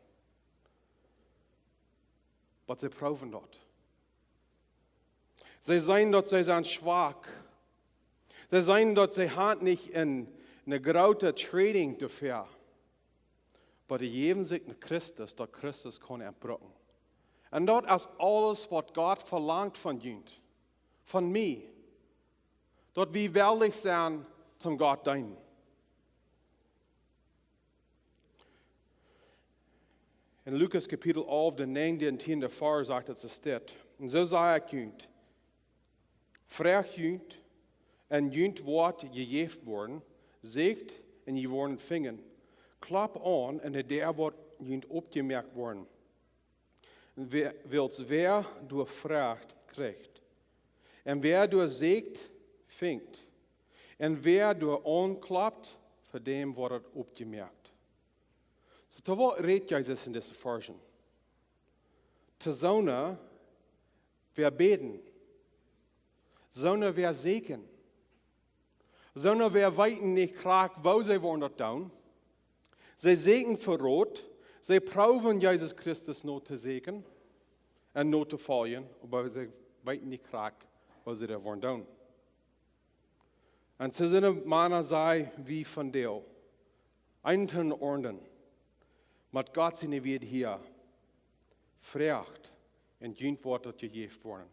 Oba see proowen daut. See seenen, daut see sent schwak. See seenen, daut see haben nich een, eene groote Training doafäa. Oba dee jäwen sikj no Christus, daut Christus kaun an brucken. Un daut es aules, waut Gott velangt von junt, von mie. Daut wie wellich sent, om Gott deenen. En Lukas Kapitel alf, de näajende un tieende Varsch sajcht et, es dit. Un soo saj ekj junt: Froagt, junt, un junt woat jejäft woaren, sieekjt, un jie woaren finjen, klopt aun, un de Däa woat junt opjemoakt woaren. Wäa, wiels wäa doa froagt, kjricht. Un wäa doa sieekjt, finjt. Un wäa doa aunklopt, fa däm woat et opjemoakt. Soo, to waut rät Jesus en dise Varschen? To soone, wäa bäden. Soone, wäa sieekjen. Soone, wäa weeten nich krakjt, woo see woaren daut doonen. See sieekjen fa Rot, see proowen Jesus Christus no to sieekjen un no to foljen, oba see weeten nich krakjt, woo see daut woaren doonen. Un soo sent Mana, saj wie vondoag, eent un aundret, met Gott siene Wieed hia: Froagt, un junt woat daut jejäft woaren.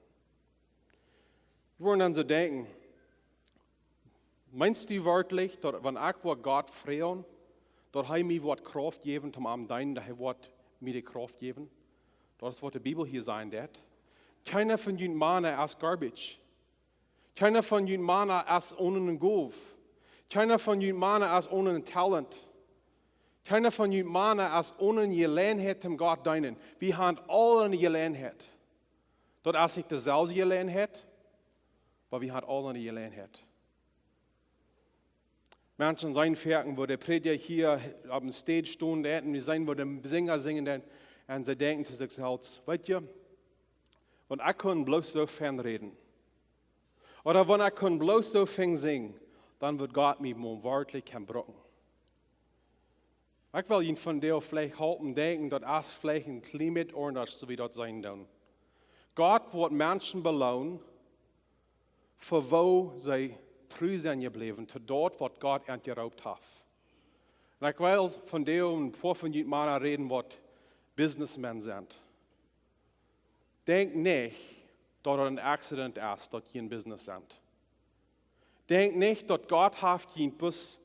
Wie woaren dan soo denkjen, meenst du werkjlich, daut wan ekj woa Gott froagen, daut hee mie woat Krauft jäwen, om am deenen, daut hee woat mie de Krauft jäwen? Daut es, waut de Bibel hia sajcht, daut. Kjeena von junt Mana es garbage. Kjeena von junt Mana es onen eene Gow. Kjeena von junt Mana es onen een Talent. Kjeena von junt Mana es onen eene Jeläajenheit, om Gott deenen. Wie haben aule eene Jeläajenheit. Daut es nich deselwje Jeläajenheit, oba wie haben aule eene Jeläajenheit. Menschen seenen foaken, woo de Prädja hia opp de Stage steit, un wie seenen, woo de Sinja sinjen, un see denkjen to sikj selfst: Weet jie, wan ekj kunn bloos soo fein räden. Ooda wan ekj kunn bloos soo fein sinjen, dan woat Gott mie werkjlich kjennen brucken. Ekj well junt vondoag veleicht halpen denkjen, daut es veleicht een kjlien bät aundasch, soo aus daut sennen deit. Gott woat Menschen beloonen fa woo see tru sent jebläwen to daut, waut Gott an jeroopt haft. Un ekj well vondoag een poa von junt Mana räden, waut Businessmen sent. Denkj nich, daut et een Accident es, daut jie en Business sent. Denkj nich, daut Gott haft junt bloos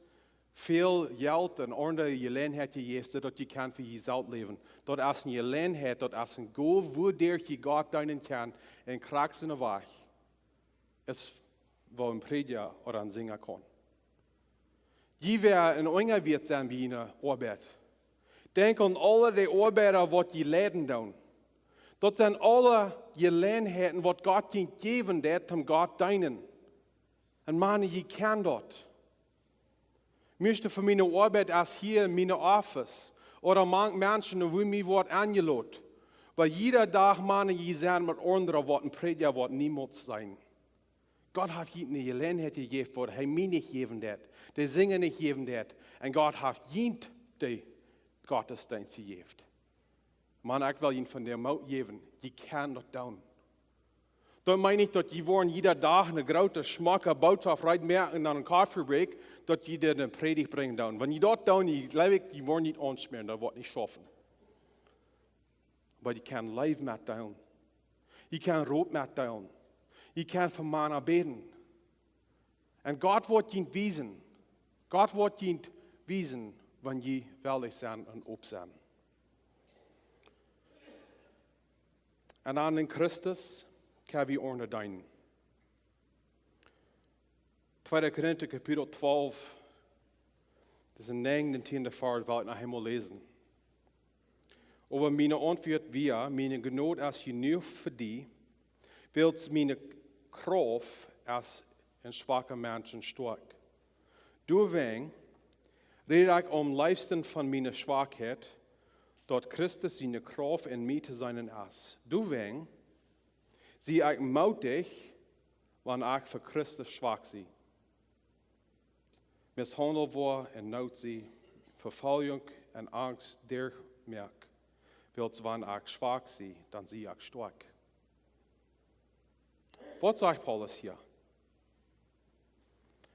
väl Jelt un aundre Jeläajenheit jejäft, soo daut jie kjennen fa junt selfst läwen. Daut es eene Jeläajenheit, daut es eene Gow, wuaderch jie Gott deenen kjennen, un krakjt soo een Wajch es, woo een Prädja ooda een Sinja kaun. Jie woaren een Unjascheet seenen bie june Oabeit. Denkj aun aule dee Oabeida, waut jie leiden doonen. Daut sent aule Jeläajenheiten, waut Gott junt jejäft haft, om Gott deenen. Un Mana, jie kjennen daut. Mieeschte von miene Oabeit es hia en miene Office ooda mank Menschen, wua mie woat aunjelot. Oba jieda Dach, Mana, jie sent met aundre, waut een Prädja woat niemols sennen. Gott haft junt eene Jeläajenheit jejäft, waut hee mie nich jäwen deed, dee Sinja nich jäwen deed. Un Gott haft junt dee Gottesdeenst jejäft. Mana, ekj well junt vondoag Moot jäwen, jie kjennen daut doonen. Daut meent nich, daut jie woaren jieda Dach eene groote, schmocke Bootschoft reed moaken un aun een Coffee Break, daut jie doa eene Prädicht brinjen doonen. Wan jie daut doonen, jie, jleew ekj, jie woaren nich aunschmäaren, daut woat nich schaufen. Oba jie kjennen Leew metdeelen. Jie kjennen Rot metdeelen. Jie kjennen fa Mana bäden. Un Gott woat junt wiesen. Gott woat junt wiesen, wan jie wellich sent un op sent. Un aun Christus kjenn wie aundeenen. Tweede Korinta Kapitel twalf, daut es een näajen un tienden Varsch, well ekj noch eemol läsen. Oba miene Auntwuat wia: Miene Jnod es jenuach fa die, wiels miene Krauft es en schwake Menschen stoakj. Doawäajen räd ekj aum leefsten von miene Schwakheit, daut Christus siene Krauft en mie to seenen es. Doawäajen sie ekj moodich, wan ekj fa Christus schwak sie, misshaundelt woa, en Noot sie, Vefoljunk un Angst derchmoak, wiels wan ekj schwak sie, dan sie ekj stoakj. Waut sajcht Paulus hia?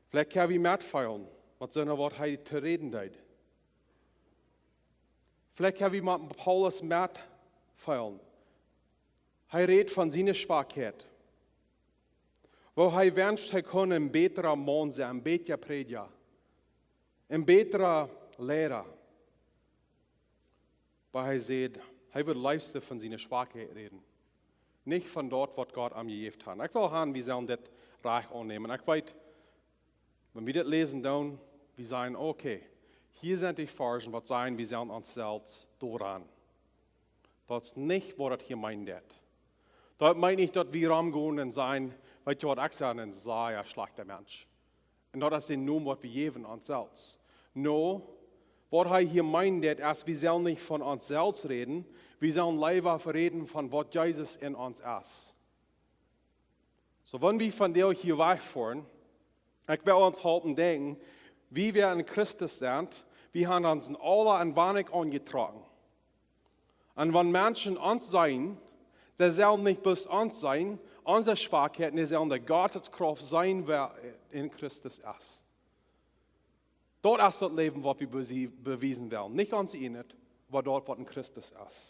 Veleicht kjenn wie metfeelen, waut sent waut hee to räden deed. Veleicht kjenn wie met Paulus metfeelen. Hee rät von siene Schwakheit. Woo hee wenscht, hee kunn een bätra Maun sennen, een bätra Prädja, een bätra Liera. Oba hee sajcht, hee well leefsten von siene Schwakheit räden. Nich von daut, waut Gott am jejäft haft. Ekj well han, wie sellen dit rajcht aunnämen. Ekj weet, wan wie dit läsen doonen, wie sajen, okay, hia sent dee Varschen, waut sajen, wie sellen ons selfst doaraun. Daut es nich, waut daut hia meent. Daut meent nich, daut wie romgonen un sajen, weetst du waut, ekj sie een sea schlajchta Mensch. Un daut es de Nomen, waut wie jäwen ons selfst. No, waut hee hia meent, es, wie sellen nich von ons selfst räden, wie sellen leewa räden von waut Jesus en ons es. Soo, wan wie vondoag hia wajchfoaren, ekj well ons halpen denkjen, wie, wie en Christus sent, wie haben ons aula een weinich aunjetrocken. Un wan Menschen ons seenen, see sellen nich bloos ons seenen, onse Schwakheit, dee sellen de Gottes Krauft seenen, waut en Christus es. Daut es daut Läwen, waut wie besie-, bewiesen wellen. Nich ons ieejnet, oba daut, waut en Christus es.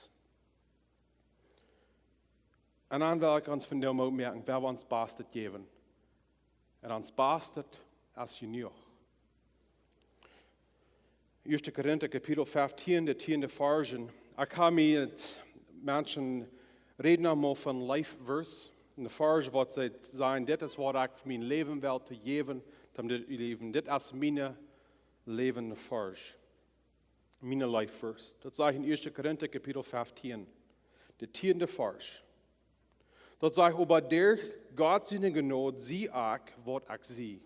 Un dan well ekj ons vondoag Moot moaken, well wie ons Bastet jäwen. Un ons Bastet es jenuach. Ieeschte Korinta Kapitel feftieen, de tienden Varsch. Ekj hab mie met Menschen räden emol von Life Verse. Een Varsch, waut see sajen, dit es, waut ekj fa mien Läwen well to jäwen, dan dit Läwen. Dit es mien Läwen Varsch. Mien Life Verse. Daut sajcht en Ieeschte Korinta Kapitel feftieen, de tienden Varsch. Daut sajcht: Oba derch Gott siene Jnod sie ekj, waut ekj sie.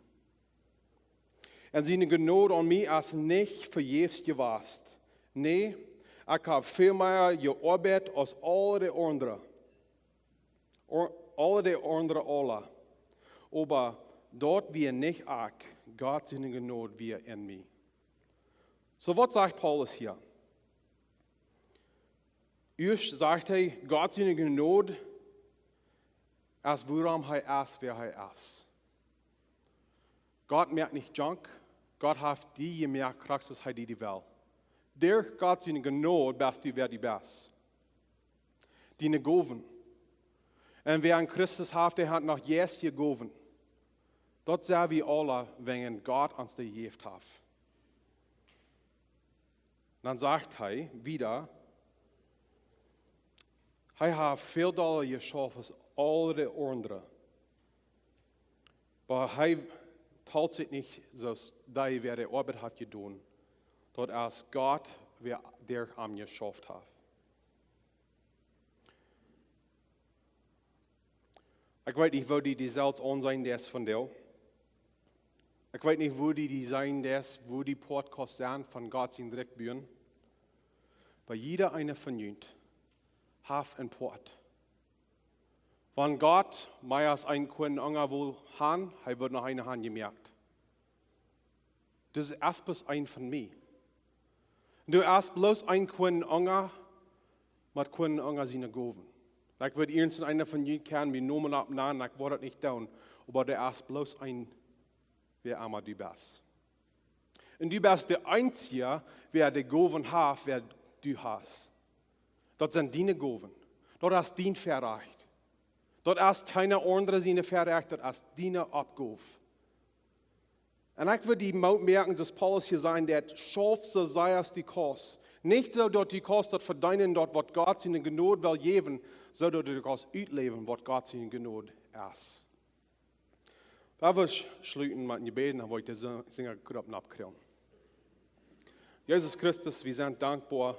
Un siene Jnod aun mie es nich vejäfs jewast. Nä, ekj hab väl mea jeoabeit aus aul dee aundre. Or-, aul dee aundre aula. Oba daut wia nich ekj, Gott siene Jnod wia en mie. Soo, waut sajcht Paulus hia? Ieescht sajcht hee, Gott siene Jnod es wuarom hee es, wäa hee es. Gott moakt nich Junk. Gott haft die jemoakt, krakjt soo aus hee die, die well. Derch Gott siene Jnod best du, wäa du best. Diene Gowen. Un wäa en Christus haft, dee haft noch jeistliche Gowen. Daut sent wie aule, wäajen Gott ons dee jejäft haft. Dan sajcht hee wieda, hee haft väl dolla jeschauft aus aule de aundre. Oba hee talt sikj nich soo aus dee, wäa de Oabeit haft jedonen. Daut es Gott, wäa derch am jeschauft haft. Ekj weet nich, woo du die selfst aunseenen deist vondoag. Ekj weet nich, woo du die seenen deist, woo du Poat kaust sennen von Gott sien Rikj buen. Oba jieda eena von junt haft een Poat. Wan Gott mea aus een Kunn unja wull han, hee wudd noch eenen han jemoakt. Du best bloos een von mie. Du best bloos een Kunn unja, met Kunn unja siene Gowen. Ekj wudd irjent eenen von junt kjennen, mien Nomen oppnanen, ekj wudd daut nich doonen, oba du best bloos een, wäa emma du best. Un du best de eensja, wäa de Gowen haft, wäa du hast. Daut sent diene Gowen. Daut es dien Väarajcht. Daut es kjeene aundre siene Väarajcht, daut es diene Oppgow. Un ekj well die Moot moaken, soo aus Paulus hia säd, daut schauf soo sea aus du kaust. Nich soo daut du kaust daut vedeenen, daut waut Gott siene Jnod well jäwen, soo daut du kaust utläwen, waut Gott siene Jnod es. Lot ons schluten met een Jebäd, dan woa ekj de Sing-, Sinjagrupp oppkjrieen. Jesus Christus, wie sent dankboa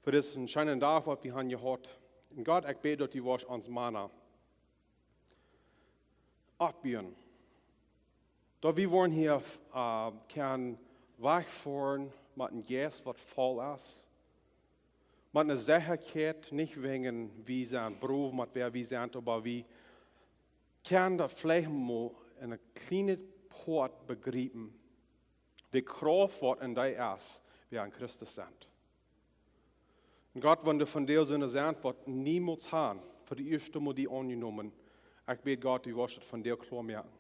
fa disen scheenen Dach, waut wie haben jehaut. Un Gott, ekj bäd, daut du woascht ons Mana oppbuen. Daut wie woaren hia, äh, kjennen wajchfoaren met een Jeist, waut voll es. Met eene Sechaheit, nich wäajen wie sent brow, met wäa wie sent, oba wie kjennen daut veleicht mol en een kjlienet Poat bejriepen, de Krauft, waut en die es, wäa en Christus sent. Un Gott, wan doa vondoag soone sent, waut niemols han fa de ieeschte Mol die aunjenomen, ekj bäd Gott, du woascht daut vondoag kloa moaken.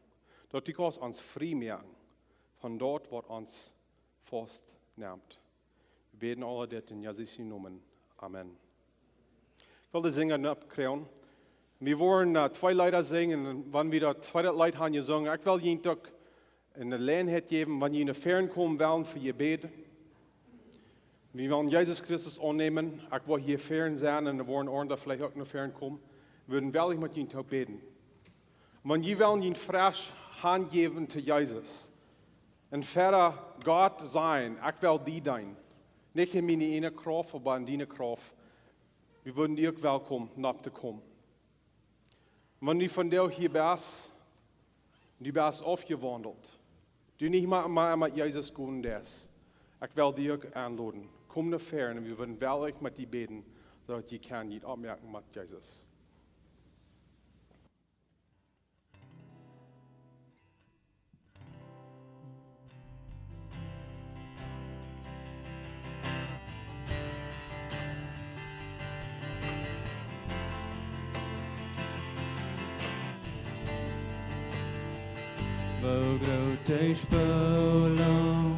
Daut du kaust ons frie moaken von daut, waut ons faust nemt. Wie bäden aule dit en Jesus sien Nomen. Amen. Ekj well de Sinja oppkjrieen. Wie woaren, äh, twee Leeda sinjen. Un wan wie daut tweede Leet haben jesungen, ekj well junt uk eene Jeläajenheit jäwen, wan jie no väaren komen wellen fa Jebäd. Wie wellen Jesus Christus aunnämen. Ekj well hia väaren sennen un doa woaren aundre veleicht uk no väaren komen. Wie wudden wellich met junt toop bäden. Wan jie wellen junt fresch hanjäwen to Jesus. Un Voda Gott sajen, ekj well die deenen. Nich en miene ieejne Krauft, oba en diene Krauft. Wie wudden die uk welkomen, nopp to komen. Wan du vondoag hia best, du best aufjewaundelt, du nich mea, mea met Jesus gonen deist, ekj well die uk enloden. Komm no väaren un wie wudden wellich met die bäden, soo daut jie kjennen junt oppmoaken met Jesus. Woo groot de Spolunk,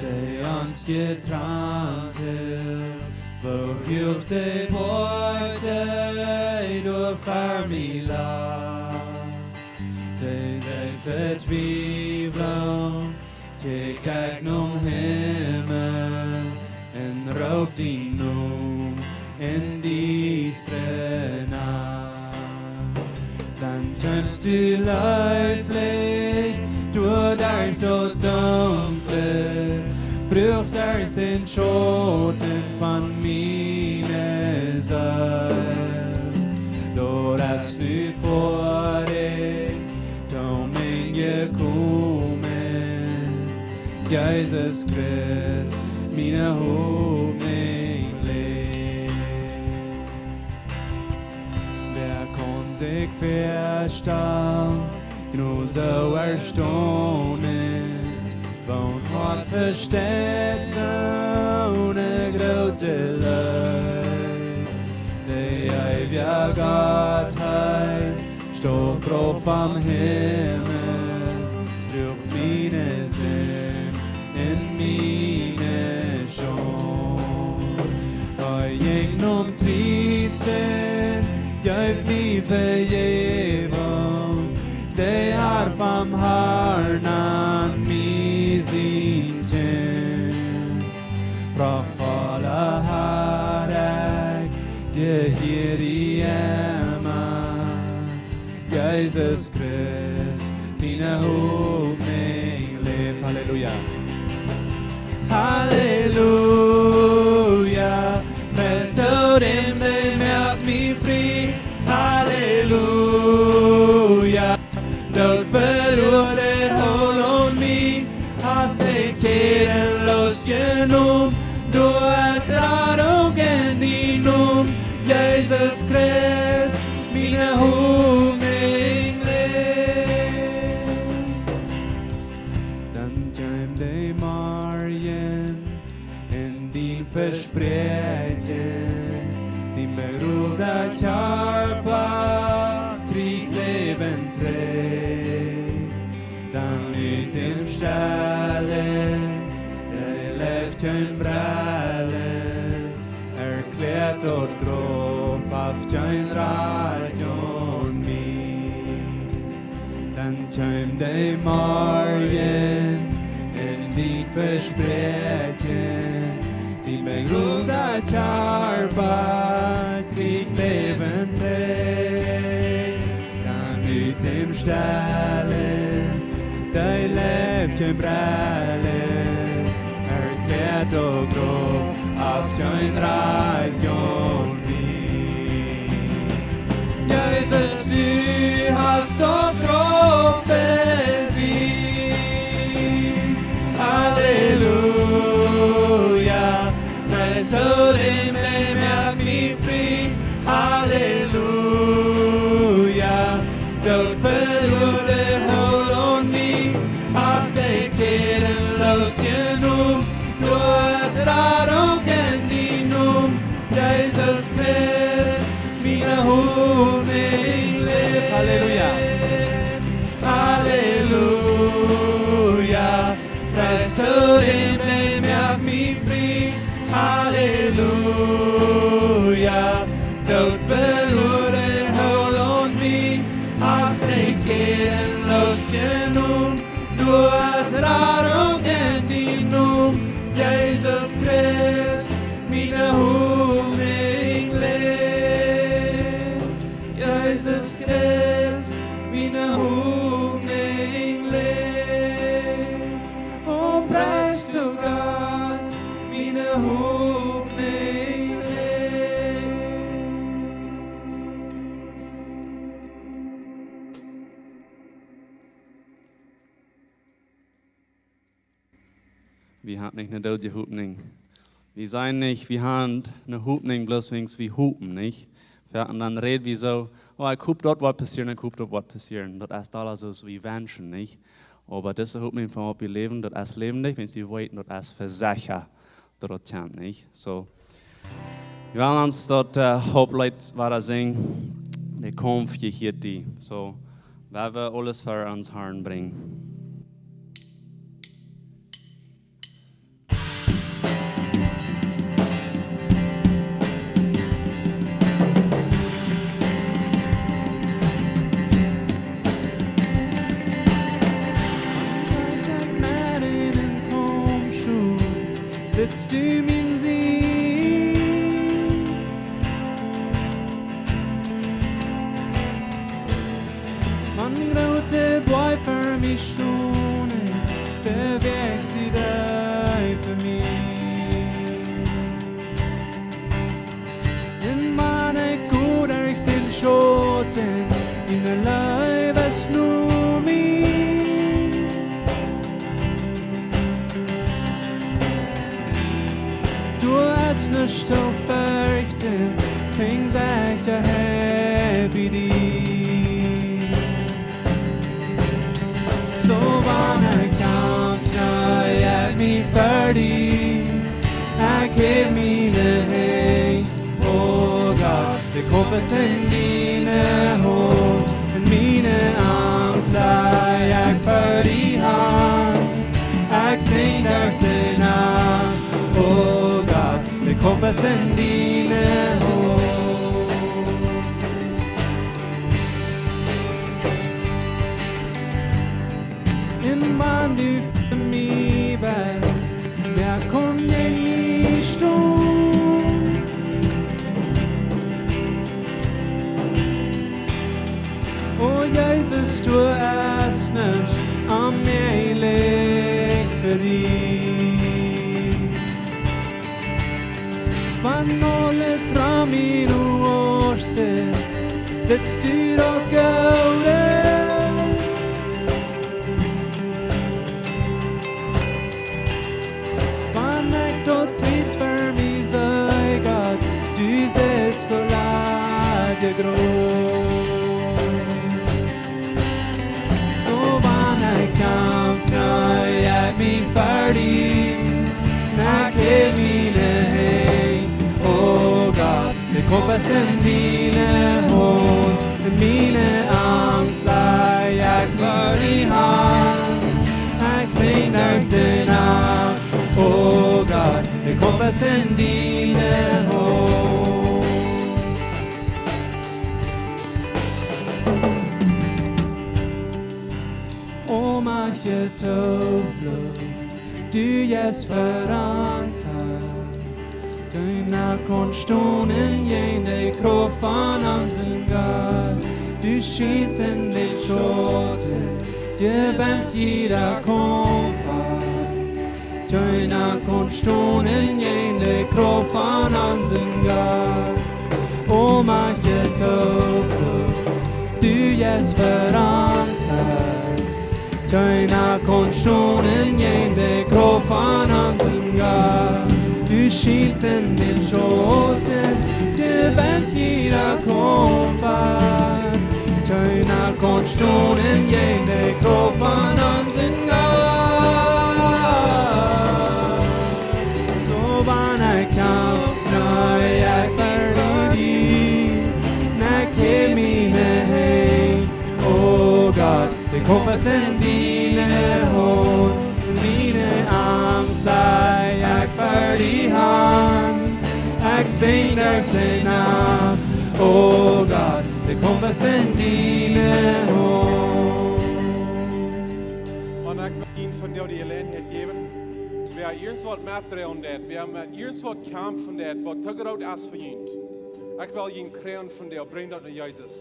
dee ons jetrant haft, woo huach de Boajch, dee doa ver mie lach. Dee, dee Vetwiewlunk, dee kjikjt nom Himmel un roopt die no en diestre Nacht. Dan kjemst du leeflich doa derch daut Dunkle, bruchst derch dän Schauten von miene Seel. Doa es nu fa die toom Enj jekomen, Jesus Christ, miene Hopninj licht. Wäa kaun sikj väastalen, Nun soo erstaunt, waut haft vesteit soone groote Leew. De eewje Gott, hee stund rauf vom Himmel, droag miene Sind en miene Schunt. Hee jinkj nom Kjriez un jeef mie Vejäwunk, dee Harr vom Harn, mie sien Kjint. Prachtvolla Harr, ekj jehia die emma. Jesus Christ, miene Hopninj läft. Halleluja. Halleluja. Pries to däm, dee moakt mie frie. Halleluja. Doot veloaren, hol aun mie. Hast de Kjäden loosjenomen, doa es Radunk en dien Nomen, Jesus Christ, miene Hopninj läft. Dan kjeem de Morjen un dien Vespräakjen, dien begrowda Kjarpa kjrieech Läwen trigj. Dan ut däm Stall, de Leew kjeem brellent, erkjläad daut Grauf, haft kjeen Rajcht aun mie. Dan kjeem de Morjen un dien Vespräakjen, dien begrowda Kjarpa kjrieech Läwen trigj. Dan ut däm Stall, de Leew kjeem brellent, erkjläad daut Grauf, haft kjeen Rajcht aun mie. Jesus, du hast daut Grauf besiegt. Halleluja. Pries to däm, dee moakt mie frie. Halleluja. Doot veloaren, hol aun mie. Hast de Kjäden loosjenomen, doa es Radunk en dien Nomen, Jesus Christ, miene Hopninj läft. Halleluja. Halleluja. Pries to däm, dee moakt mie frie. Halleluja. Doot veloaren, hol aun mie. Hast de Kjäden loosjenomen, doa es Radunk en dien Nomen, Jesus Christ, miene Hopninj läft. Jesus Christ, miene Hopninj läft. O, pries to Gott, miene Hopninj läft. Wie haben nich ne doodje Hopninj. Wie sent nich, wie haben ne Hopninj, bloos wäajens wie hopen, nich? Wie, un dan räd wie soo: "Oh, ekj hop, daut woat passieren, ekj hop, daut woat passieren." Daut es aula soo aus wie wenschen, nich? Oba dise Hopninj, von waut wie läwen, daut es läwendich, wäajens wie weeten, daut es vesechat, daut daut kjemt, nich? Soo, wie wellen ons daut, äh, Hopleet wada sinjen, de Kaumf jehieet die. Soo, wie wellen aules ver onsen Harn brinjen. Met en Kaumf sitst du, mien Sän. Wan groote Boaj ver mie stonen, bewäajst du die fa mie. Un wan ekj go derch dän Schauten, diene Leew es no mie. Doa es nuscht to ferchten, best secha bie die. Diene Haunt, miene Angst laj ekj ver die han. Ekj sinj derch de Nacht, o Gott, de Kopp es en diene Haunt. Un wan du fa mie best, wäa kaun jäajen mie stonen? O Jesus, doa es nuscht onmäajlich fa die. Wan aules rom mie nu oasch sitt, sitst du doch goot. Wan ekj daut Tiet ver mie see, Gott, du sitst soo laj groot. Soo wan ekj kjamf, kjnee ekj mie ver die, ekj häw miene Henj, o Gott, de Kopp es en diene Haunt, miene Angst laj ekj ver die han. Ekj sinj derch de Nacht, o Gott, de Kopp es en diene Haunt. O mach je Tooflucht, du jes ver ons han. Kjeena kaun stonen jäajen de Krauft von onsen Gott. Du schienst en dän Schauten, jewenst jieda Kaumf. Kjeena kaun stonen jäajen de Krauft von onsen Gott. O mach je Tooflucht, du jes ver ons han. Kjeena kaun stonen jäajen de Krauft von onsen Gott. Du schienst en dän Schauten, jewenst jieda Kaumf. Kjeena kaun stonen jäajen de Krauft von onsen Gott. Soo wan ekj kjamf, kjnee ekj ver die, ekj häw miene Henj, o Gott, de Kopp es en diene Haunt, miene Angst laj ekj ver die han. Ekj sinj derch de Nacht, o Gott, de Kopp es en diene Haunt. Un ekj well junt vondoag de Jeläajenheit jäwen, wäa irjentwaut metdroagen deit, wäa met irjentwaut kjamfen deit, waut too groot es fa junt. Ekj well junt kjrieen vondoag, brinj daut no Jesus.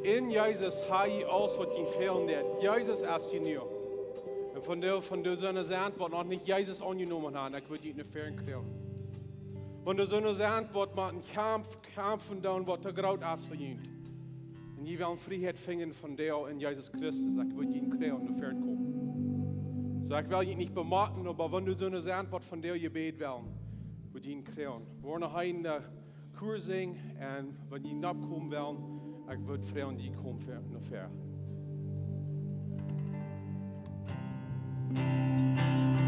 En Jesus ha jie aules waut junt fälen deit. Jesus es jenuach. Un vondoag, vondoag sent doa waut noch nich Jesus aunjenomen han, ekj wudd junt no väaren kjrieen. Vondoag sent doa waut met een Kaumf, Kaumf doonen waut too groot es fa junt. Un jie wellen Frieheit finjen vondoag en Jesus Christus, ekj wudd junt kjrieen no väaren komen. Soo, ekj well junt nich bemotten, oba vondoag sent doa waut vondoag jebät wellen, wudd junt kjrieen. Wie woaren noch een, äh, Chor sinjen, un wan jie nopp komen wellen, ekj wudd froagen, jie komen ver-, no väaren.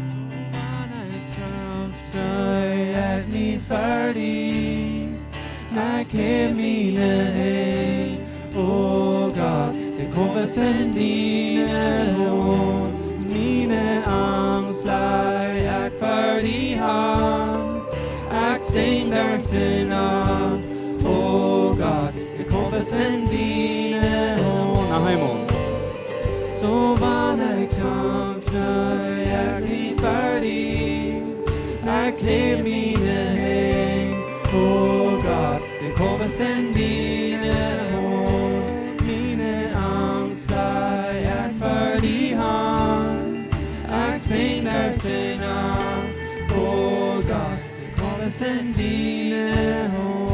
Soo wan ekj kjamf, kjnee ekj mie ver die, ekj häw miene Henj, o Gott, de Kopp es en diene Haunt, miene Angst laj ekj ver die han. Ekj sinj derch de Nacht, o Gott, de Kopp es en diene Haunt. Noch eemol. Soo wan ekj kjamf, kjnee ekj mie ver die, ekj häw miene Henj, o Gott, de Kopp es en diene Haunt, miene Angst laj ekj ver die han. Ekj sinj derch de Nacht, o Gott, de Kopp es en diene Haunt.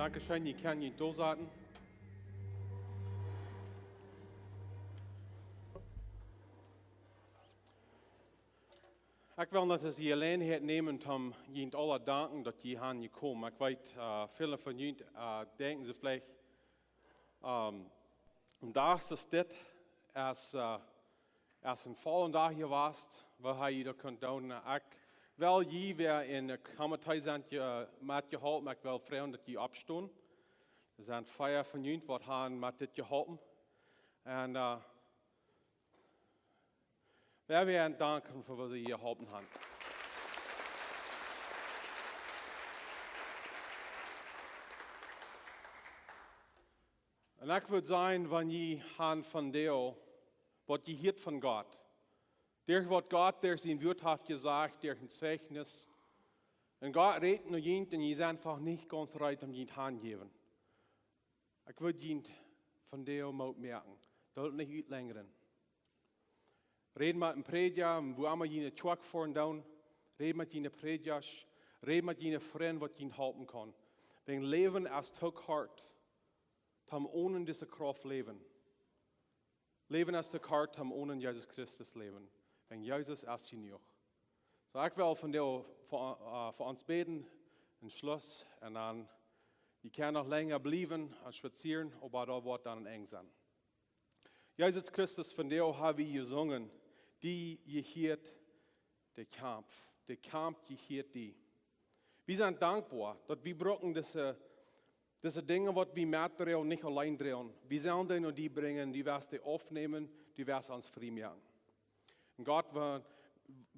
Dankscheen, jie kjennen junt doa saten. Ekj well noch dise Jeläajenheit nämen, om junt aula danken, daut jie han jekomen. Ekj weet, äh, väle von junt, äh, denkjen sikj veleicht, ähm, vondoag es dit, es, äh, Es een vollen Dach jewast, woo hee daut kunn doonen. Ekj well jie, wäa en de Komitee sent, metjeholpen, ekj well froagen daut jie oppstonen. Doa sent vea von junt waut han met dit jeholpen. Un wie wellen danken fa waut jie jeholpen han. Un ekj wudd sajen, wan jie han vondoag waut jie hieet von Gott, derch waut Gott derch sien Wuat haft jesajcht, derch een Zeichnis, un Gott rät no junt un jie sent noch nich gaunz reed om junt hanjäwen, ekj wudd junt vondoag Moot moaken, doo nich utlenjren. Räd met een Prädja, wua emma jie no Kjoakj foaren doonen. Räd met june Prädjasch. Räd met june Frind waut jie halpen kaun. Wäajen Läwen es too kort toom onen dise Krauft läwen. Läwen es too kort toom onen Jesus Christus läwen. Wäajen Jesus es jenuach. Soo, ekj well vondoag fa ons bäden, een Schluss, un dan, jie kjennen noch lenja bliewen un spazieren, oba daut woat dan een Enj sennen. Jesus Christus, vondoag ha wie jesungen: Die jehieet de Kaumf, de Kaumf jehieet die. Wie sent dankboa daut wie bruken dise Dinja waut wie metdroagen nich auleen droagen. Wie sellen dee no die brinjen, du woascht dee oppnämen, du woascht ons frie moaken. Un Gott,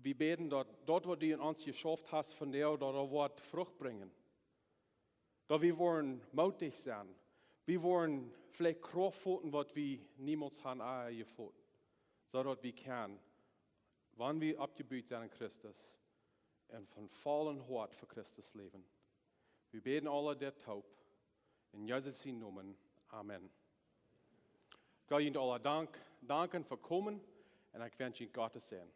wie bäden daut daut waut du en ons jeschauft hast vondoag, daut daut woat Frucht brinjen. Daut wie woaren mootich sennen. Wie woaren veleicht Krauft foten waut wie niemols han ea jefoten. Soo daut wie kjennen, wan wie oppjebut sent en Christus, un von vollen Hoat fa Christus läwen. Wie bäden aula dit toop en Jesus sien Nomen. Amen. Ekj well junt aula danken fa komen, un ekj wensch junt Gottes Säajen.